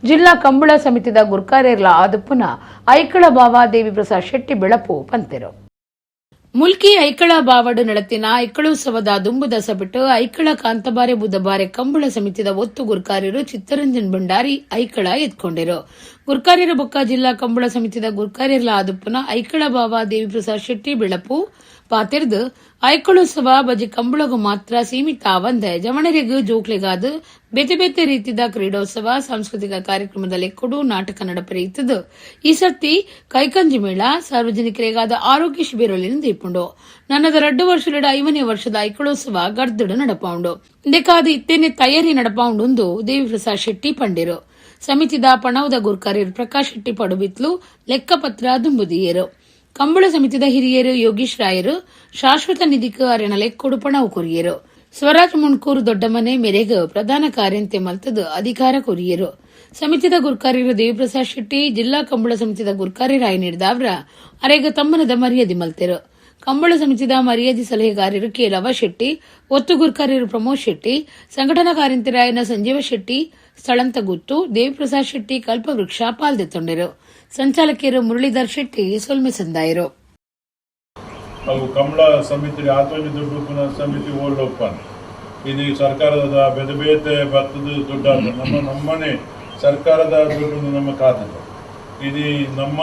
ಜಿಲ್ಲಾ ಕಂಬಳ ಸಮಿತಿದ ಗುರ್ಕಾರ್ಯರ್ಲ ಆದುಪ್ಪುನ ಐಕಳ ಬಾವ ದೇವಿ ಪ್ರಸಾದ್ ಶೆಟ್ಟಿ ಬೆಳಪು ಪಂತೆರು. ಮುಲ್ಕಿ ಐಕಳ ಬಾವಡು ನಡತಿನ ಐಕಳೋತ್ಸವದ ದುಂಬುದ ಸಬಿಟ್ಟು ಐಕಳ ಕಾಂತಬಾರೆ ಬುದ್ಧಬಾರೆ ಕಂಬಳ ಸಮಿತಿದ ಒತ್ತು ಗುರ್ಕಾರ್ಯರು ಚಿತ್ತರಂಜನ್ ಭಂಡಾರಿ ಐಕಳ ಎತ್ಕೊಂಡಿರು. ಗುರ್ಕಾರ್ಯರ ಬೊಕ್ಕ ಜಿಲ್ಲಾ ಕಂಬಳ ಸಮಿತಿದ ಗುರ್ಕಾರ್ಯರ್ಲ ಆದುಪ್ಪುನ ಐಕಳ ಬಾವ ದೇವಿಪ್ರಸಾದ್ ಶೆಟ್ಟಿ ಬೆಳಪು ಪಾತೆರ್ದು ಐಕಳೋತ್ಸವ ಬಜಿ ಕಂಬಳಗು ಮಾತ್ರ ಸೀಮಿತ ಆವಂದೆ ಜವಣರಿಗೂ ಜೋಕ್ಲೆಗಾದ ಬೇತೆ ಬೇತೆ ರೀತಿದ ಕ್ರೀಡೋತ್ಸವ ಸಾಂಸ್ಕೃತಿಕ ಕಾರ್ಯಕ್ರಮದಲ್ಲಿ ಕೊಡು ನಾಟಕ ನಡಪರೆಯುತ್ತದೆ. ಈ ಸರ್ತಿ ಕೈಕಂಜಿ ಮೇಳ ಸಾರ್ವಜನಿಕರಿಗಾದ ಆರೋಗ್ಯ ಶಿಬಿರದಲ್ಲಿ ದೀಪುಂಡು. ನನ್ನದ 2 ವರ್ಷದ 5ನೇ ವರ್ಷದ ಐಕಳೋತ್ಸವ ಗರ್ದಡು ನಡಪೌಂಡು. ಇದಕ್ಕಾದ ಇತ್ತೇನೆ ತಯಾರಿ ನಡಪೌಂಡು ದೇವಿಪ್ರಸಾದ್ ಶೆಟ್ಟಿ ಪಂಡಿರು. ಸಮಿತಿದ ಪಣವುದ ಗುರ್ಕಾರ್ಯರು ಪ್ರಕಾಶ್ ಶೆಟ್ಟಿ ಪಡುಬಿತ್ಲು ಲೆಕ್ಕಪತ್ರ ದುಂಬುದಿಯರು. ಕಂಬಳ ಸಮಿತಿದ ಹಿರಿಯರು ಯೋಗೀಶ್ ರಾಯರು ಶಾಶ್ವತ ನಿಧಿக்கு ಅರೆನ ಲೆಕ್ಕೊಡು ಪಣವು ಕೊರಿಯರು. ಸ್ವರಾಜ್ ಮುಣ್ಕೂರು ದೊಡ್ಡಮನೆ ಮೇರೆಗೆ ಪ್ರಧಾನ ಕಾರ್ಯಂತೆ ಮಲ್ತದು ಅಧಿಕಾರ ಕೊರಿಯರು. ಸಮಿತಿದ ಗುರ್ಕಾರ್ಯರು ದೇವಿಪ್ರಸಾದ್ ಶೆಟ್ಟಿ ಜಿಲ್ಲಾ ಕಂಬಳ ಸಮಿತಿದ ಗುರ್ಕಾರಿ ರಾಯ್ ನೀಡಿದವರ ಅರೆಗ ತಮ್ಮನದ ಮರ್ಯಾದೆ ಮಲ್ತೆರು. ಕಂಬಳ ಸಮಿತಿದ ಮರ್ಯಾದೆ ಸಲಹೆಗಾರರು ಕೆ ಲವ ಶೆಟ್ಟಿ, ಒತ್ತು ಗುರ್ಕಾರ್ಯರು ಪ್ರಮೋದ್ ಶೆಟ್ಟಿ, ಸಂಘಟನಾ ಕಾರ್ಯಂತರಾಯನ ಸಂಜೀವ ಶೆಟ್ಟಿ, ಸ್ಥಳಂತ ಗುತ್ತು ದೇವಿಪ್ರಸಾದ್ ಶೆಟ್ಟಿ ಕಲ್ಪವೃಕ್ಷ ಪಾಲ್ದೆತ್ತೊಂಡರು. ಸಂಚಾಲಕಿಯರು ಮುರಳೀಧರ್ ಶೆಟ್ಟಿ ಸೊಲ್ಮೆ ಸಂದಾಯರು. ಅವು ಕಂಬಳ ಸಮಿತಿ ಆತೊಂಜಿ ದುಡ್ಡು ಉಪ್ಪುನ ಸಮಿತಿ ಓಲ್ಡ್ ಓಪನ್ ಇದು ಸರ್ಕಾರದ ಬೇತೆ ಬೇತೆ ಭತ್ತದ ದುಡ್ಡು ನಮ್ಮ ನಮ್ಮನೆ ಸರ್ಕಾರದ ದುಡ್ಡು ನಮ್ಮ ಕಾತದೆ. ಇದು ನಮ್ಮ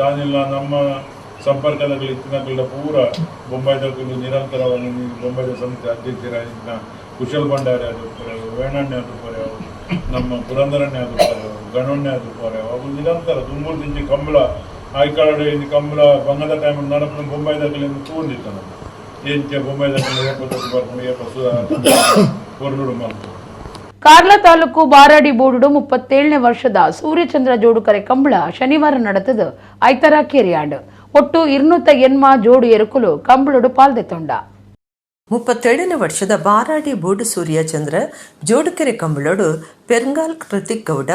ದಾನಿಲ್ಲ ನಮ್ಮ ಸಂಪರ್ಕದಲ್ಲಿ ಇತ್ತಿನಕಲ್ಡ ಪೂರ ಬೊಂಬೈದಕುಲು ನಿರಂತರವಾಗಿ ಬೊಂಬೈದ ಸಮಿತಿ ಅಧ್ಯಕ್ಷರಾಗಿದ್ದ ಕುಶಲ್ ಭಂಡಾರಿ ಆದುಪ್ಪರೆ, ವೇಣಣ್ಣ ಆದುಪ್ಪರೆ, ನಮ್ಮ ಪುರಂದರಣ್ಣ ಆದುಪ್ಪರೆ, ಗಣಣ್ಣ ಆದುಪ್ಪರೆ, ಅವು ನಿರಂತರ ದುಂಬೂರು ದಿಂಚಿ ಕಂಬಳ ಆಯ್ಕಾಡು ಇದು ಕಂಬಳ ಬಂಗದ ಟೈಮ್ ನಡಪನ ಬೊಂಬೈದಾಗಲಿಂದ ತೂಂದಿತ್ತು ನಮ್ಮ ಎಂಚ ಬೊಂಬೈದಾಗಲಿ ಏಪ ಬರ್ಕೊಂಡು ಏಪ ಹೊರಡು ಮಾಡ್ತು. ಕಾರ್ಲ ತಾಲೂಕು ಬಾರಾಡಿ ಬೋರ್ಡು 37ನೇ ವರ್ಷದ ಸೂರ್ಯಚಂದ್ರ ಜೋಡುಕರೆ ಕಂಬಳ ಶನಿವಾರ ನಡೆತದು ಐತರ ಕೇರಿಯಾಂಡ್. ಒಟ್ಟು 208 ಜೋಡು ಎರುಕುಲು ಕಂಬಳೋಡು ಪಾಲ್ದೆತ್ತೊಂಡ. 37ನೇ ವರ್ಷದ ಬಾರಾಡಿ ಬೋಡು ಸೂರ್ಯಚಂದ್ರ ಜೋಡುಕೆರೆ ಕಂಬಳೋಡು ಪೆರ್ಂಗಾಲ್ ಕೃತಿಕ್ ಗೌಡ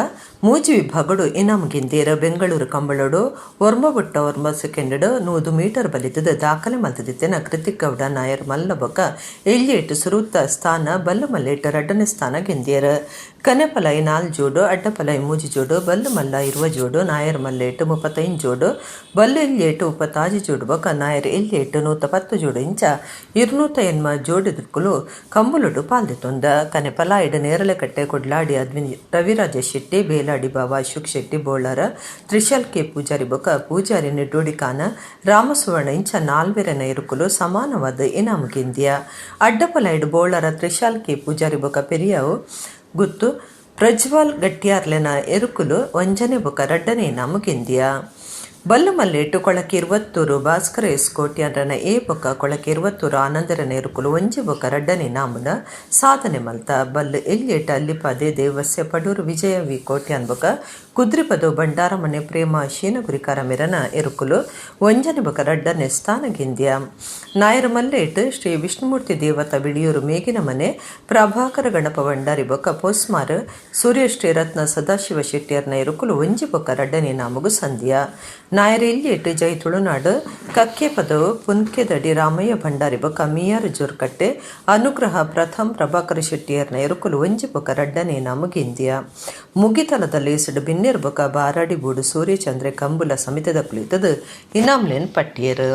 ಮೂಜಿ ವಿಭಾಗಡು ಇನಾಮ್ ಗೆಂದೇರ. ಬೆಂಗಳೂರು ಕಂಬಳೋಡು ಒರ್ಮಬುಟ್ಟ ಒರ್ಮ ಸೆಕೆಂಡ್ 100 ಮೀಟರ್ ಬಲಿತದ ದಾಖಲೆ ಮಲ್ತದಿತ್ತೆನ ಕೃತಿಕ್ ಗೌಡ ನಾಯರ್ ಮಲ್ಲಬೊಕ್ಕ ಎಳ್ಳಿಟ್ಟು ಸುರುತ್ತ ಸ್ಥಾನ ಬಲ್ಲು ಮಲ್ಲೇಟ 2ನೇ ಸ್ಥಾನ ಗೆಂದಿಯರ. ಕನೆಪಲೈ 4 ಜೋಡು, ಅಡ್ಡಪಲೈ 3 ಜೋಡು, ಬಲ್ಲು ಮಲ್ಲ 20 ಜೋಡು, ನಾಯರ್ ಮಲ್ಲೇಟು 35 ಜೋಡು, ಬಲ್ಲು ಎಲ್ಲೇಟು 36 ಜೋಡು ಬೊಕ್ಕ ನಾಯರ್ ಎಲ್ಲೇಟು 110 ಜೋಡು ಇಂಚ 208 ಜೋಡಿದುಕ್ಕುಲು ಕಂಬುಲುಡು ಪಾಲ್ದಿತ್ತೊಂದ. ಕನೆಪಲಾಯಿಡು ನೇರಳೆಕಟ್ಟೆ ಕೊಡ್ಲಾಡಿ ಅದ್ವಿನಿ ರವಿರಾಜ ಶೆಟ್ಟಿ, ಬೇಲಾಡಿ ಬಾಬಾ ಅಶೋಕ್ ಶೆಟ್ಟಿ ಬೋಳಾರ, ತ್ರಿಶಾಲ್ ಕೆ ಪೂಜಾರಿ ಬೊಕ್ಕ ಪೂಜಾರಿ ನೆಡ್ಡೋಡಿಕಾನ ರಾಮಸುವರ್ಣ ಇಂಚ ನಾಲ್ವೆರನ ಇರುಕುಲು ಸಮಾನವಾದ ಇನಾಮು ಗೆಂದಿಯ. ಅಡ್ಡಪಲೈಡು ಬೋಳಾರ ತ್ರಿಶಾಲ್ ಕೆ ಪೂಜಾರಿ ಬೊಕ್ಕ ಪೆರಿಯಾವು ಗುತ್ತು ಪ್ರಜ್ವಾಲ್ ಗಟ್ಟಿಯಾರ್ಲೆನ ಎರುಕುಲು 1ನೇ ಬೊಕ್ಕ 2ನೇ ಇನಾಮು ಗೆಂದಿಯ. ಬಲ್ಲು ಮಲ್ಲೇಟು ಕೊಳಕೆ ಇರುವತ್ತೂರು ಭಾಸ್ಕರ ಎಸ್ ಕೋಟ್ಯಾರನ ಎ ಬೊಕ್ಕ ಕೊಳಕೆ ಇರುವತ್ತೂರು ಆನಂದರನ ಎರುಕುಲು 1 ಬೊಕ್ಕ 2ನೇ ನಾಮುನ ಸಾಧನೆ ಮಲ್ತ. ಬಲ್ಲು ಎಲ್ಯೇಟ ಅಲ್ಲಿಪಾದೆ ದೇವಸ್ಯ ಪಡೂರು ವಿಜಯ ವಿ ಕೋಟ್ಯಾನ್ ಬೊಕ್ಕ ಕುದ್ರಿಪದು ಭಂಡಾರಮನೆ ಪ್ರೇಮ ಶೀನಗುರಿಕಾರ ಮೆರನ ಎರುಕುಲು 1ನೇ ಬೊಕ್ಕ 2ನೇ ಸ್ಥಾನ ಗೆಂದಿಯ. ನಾಯರ ಮಲ್ಲೇಟ್ ಶ್ರೀ ವಿಷ್ಣುಮೂರ್ತಿ ದೇವತ ಬಿಳಿಯೂರು ಮೇಗಿನ ಮನೆ ಪ್ರಭಾಕರ ಗಣಪ ಭಂಡಾರಿ ಬೊಕ್ಕ ಪೋಸ್ಮಾರ್ ಸೂರ್ಯಶ್ರೀ ರತ್ನ ಸದಾಶಿವ ಶೆಟ್ಟಿಯರ್ನ ಎರುಕುಲು 1 ಬೊಕ್ಕ 2ನೇ ನಾಮಗು ಸಂಧಿಯ. ನಾಯರೆಲ್ಲಿಯೆಟ್ ಜೈ ತುಳುನಾಡು ಕಕ್ಕೆ ಪದವು ಪುನ್ಕೆದಡಿ ರಾಮಯ್ಯ ಭಂಡಾರಿ ಬೊಕ ಮಿಯಾರ್ ಜೋರ್ಕಟ್ಟೆ ಅನುಗ್ರಹ ಪ್ರಥಮ್ ಪ್ರಭಾಕರ ಶೆಟ್ಟಿಯರ್ನ ಎರುಕುಲು ಒಂಜಿ ಬೊಕ ರಡ್ಡನೆ ನಮಗಿಂದಿಯ ಮುಗಿತಲದಲ್ಲಿ ಸಿಡು ಬಿನ್ನೆರ್ ಬೊಕ ಬಾರಾಡಿ ಬೂಡು ಸೂರ್ಯಚಂದ್ರೆ ಕಂಬುಲ ಸಮಿತದ ಕುಳಿತದು ಇನಾಮ್ಲೆನ್ ಪಟ್ಟಿಯರು.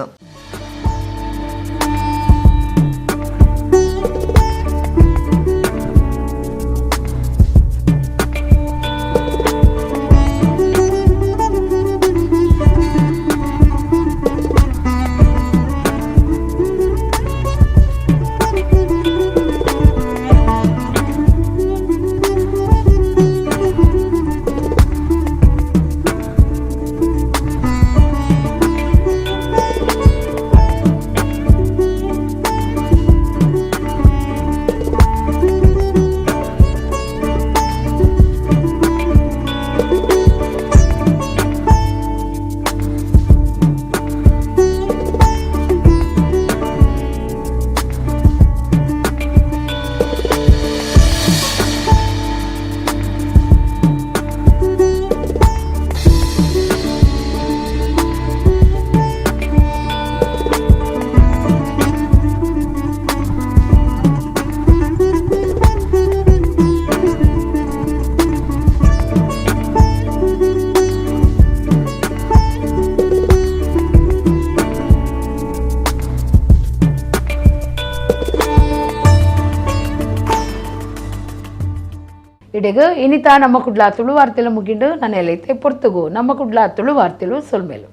ಇಡೆಗ ಇನಿತಾ ನಮ್ಮ ಕುಡ್ಲ ತುಳು ವಾರ್ತೆಲು ಮುಗಿಂಡು ನನ್ನ ಎಲೈತೆ ಪೊರ್ತುಗು ನಮ್ಮ ಕುಡ್ಲ ತುಳು ವಾರ್ತೆಲು ಸೊಲ್ಮೇಲು.